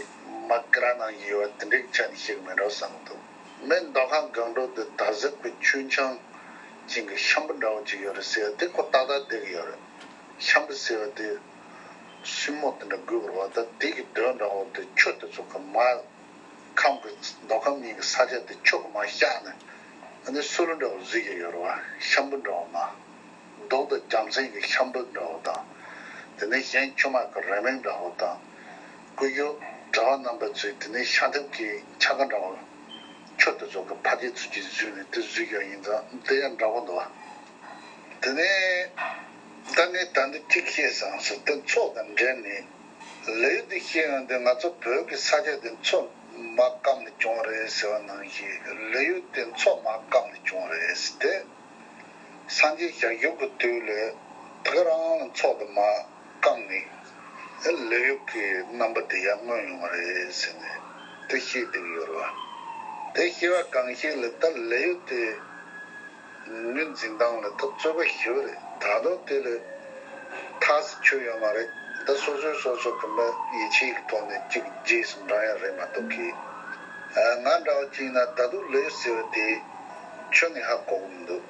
མ་སྐ་རགས་ནང་བཞིན་ཡོད་པ་དེ་འདྲའི་ཆ་ནས་བཤད་གི་མེད་འགྲོ་བསམ་གི་འདུག་སྨན་མདོ་ཁམས་སྒང་དྲུག་དེ་ད་གཟིག་པའི་ཆུ་འཕྱང་ཅན་གྱི་ཤམ་བུ་འདྲ་བོ་ཅིག་ཡོད་རེད་ཟེར་ཡ་དེ་ཁོ་ཏག་ཏག་བསྡད་ཀྱི་ཡོད་རེད། ཤམ་བུ་ཟེར་བ་དེ་སྲིན་མོ་དེ་འདྲ་དགོས་པ་རེད་བ། ད་དེ་གི་དོན་འདྲ་བོ་དེ་ཆུ་དེ་ཚོ་གི་མར་ཁམས་ཀྱི་མདོ་ཁམས་གཉིས་ཀྱི་ས་ཆ་དེ་ཆུ་གི་མར་བཤགས་ནས་ཨ་ནི་སུ་ལུ་འདྲ་བོ་བཟོས་ཀྱི་ཡོད་རེད་བ། ཤམ་བུ་འདྲ་བོ་མ། མདོག་དང་རྒྱུ་མཚན་གྱི་ཤམ་བུ་འདྲ་བོ་དང་། དེ་ནས་གཞན་ཆུ་དམག་གི་རེ་མིག་འདྲ་བོ་དང་། སྐུ་ཞབས་གྲྭ་པ་རྣམ་པ་ཚོས་དེ་ནས་ཤམ་ཐབས་ཀྱི་ཆ་ག་འདྲ་བོ། ཆུ་དེ་ཚོ་གི་ཕ་རྒྱལ་ཚུལ་གྱིས་བཟོས་ནས་དེ་བཟོས་ཀྱི་ཡིན་ཙང་དེ་ཡང་འདྲ་བོ་འདུག་བ། དེ་ནས་ད་ནི་ད་འདི་གཅིག་བཤད་སོང་ཟེར་དེ་མཚོ་དང་འབྲེལ་ནས། ལེའུ་འདི་བཤད་ཡོང་དུས་ང་ཚོ་བོད་ཀྱི་ས་ཆ་འདི་མཚོ་མར་སྐམ་ནས་བྱུང་བ་རེད་ཟེར་བ་ནང་བཞིན་ལེའུ་དེ་མཚོ་མར་སྐམ་ནས་བྱུང་བ་རེད་ཟེར་ཏེ། སངས་རྒྱས་ཞལ་བཞུགས་ཀྱི་དུས་ལ་ད་ག་རང་ལ་མཚོ་དེ་མར་སྐམ་ནས་ལེའུ་གི་རྣམ་པ་དེ་ཡང་མངོན་ཡོང་བ་རེད་ཟེར་ནས་དེ་བཤད་བསྡད་ཀྱི་ཡོད་རེད་བ། དེ་བཤད་པ་གང་ཞིག་ལ་ད་ལེའུ་དེ། ངོས་འཛིན་སྟངས་ལ་ད་རྩོད་པ་ཞེ་པོ་རེད། ད་དུང་དེ་ལ་ཐག་ཆོད་ཡོད་མ་རེད། ད་སོ་སོས་སོ་སོ་གི་མི་ཡིད་ཆེས་ཀྱི་ཐོག་ནས་གཅིག་རྗེས་སུ་འབྲང་ཡ་རེད་མ་གཏོགས་གི། ཨ། ང་འདྲ་བ་གཅིག་ན་ད་དུང་ལོས་ཟེར་བ་དེ་ཁྱོན་ནས་ཧ་གོ་གི་མི་འདུག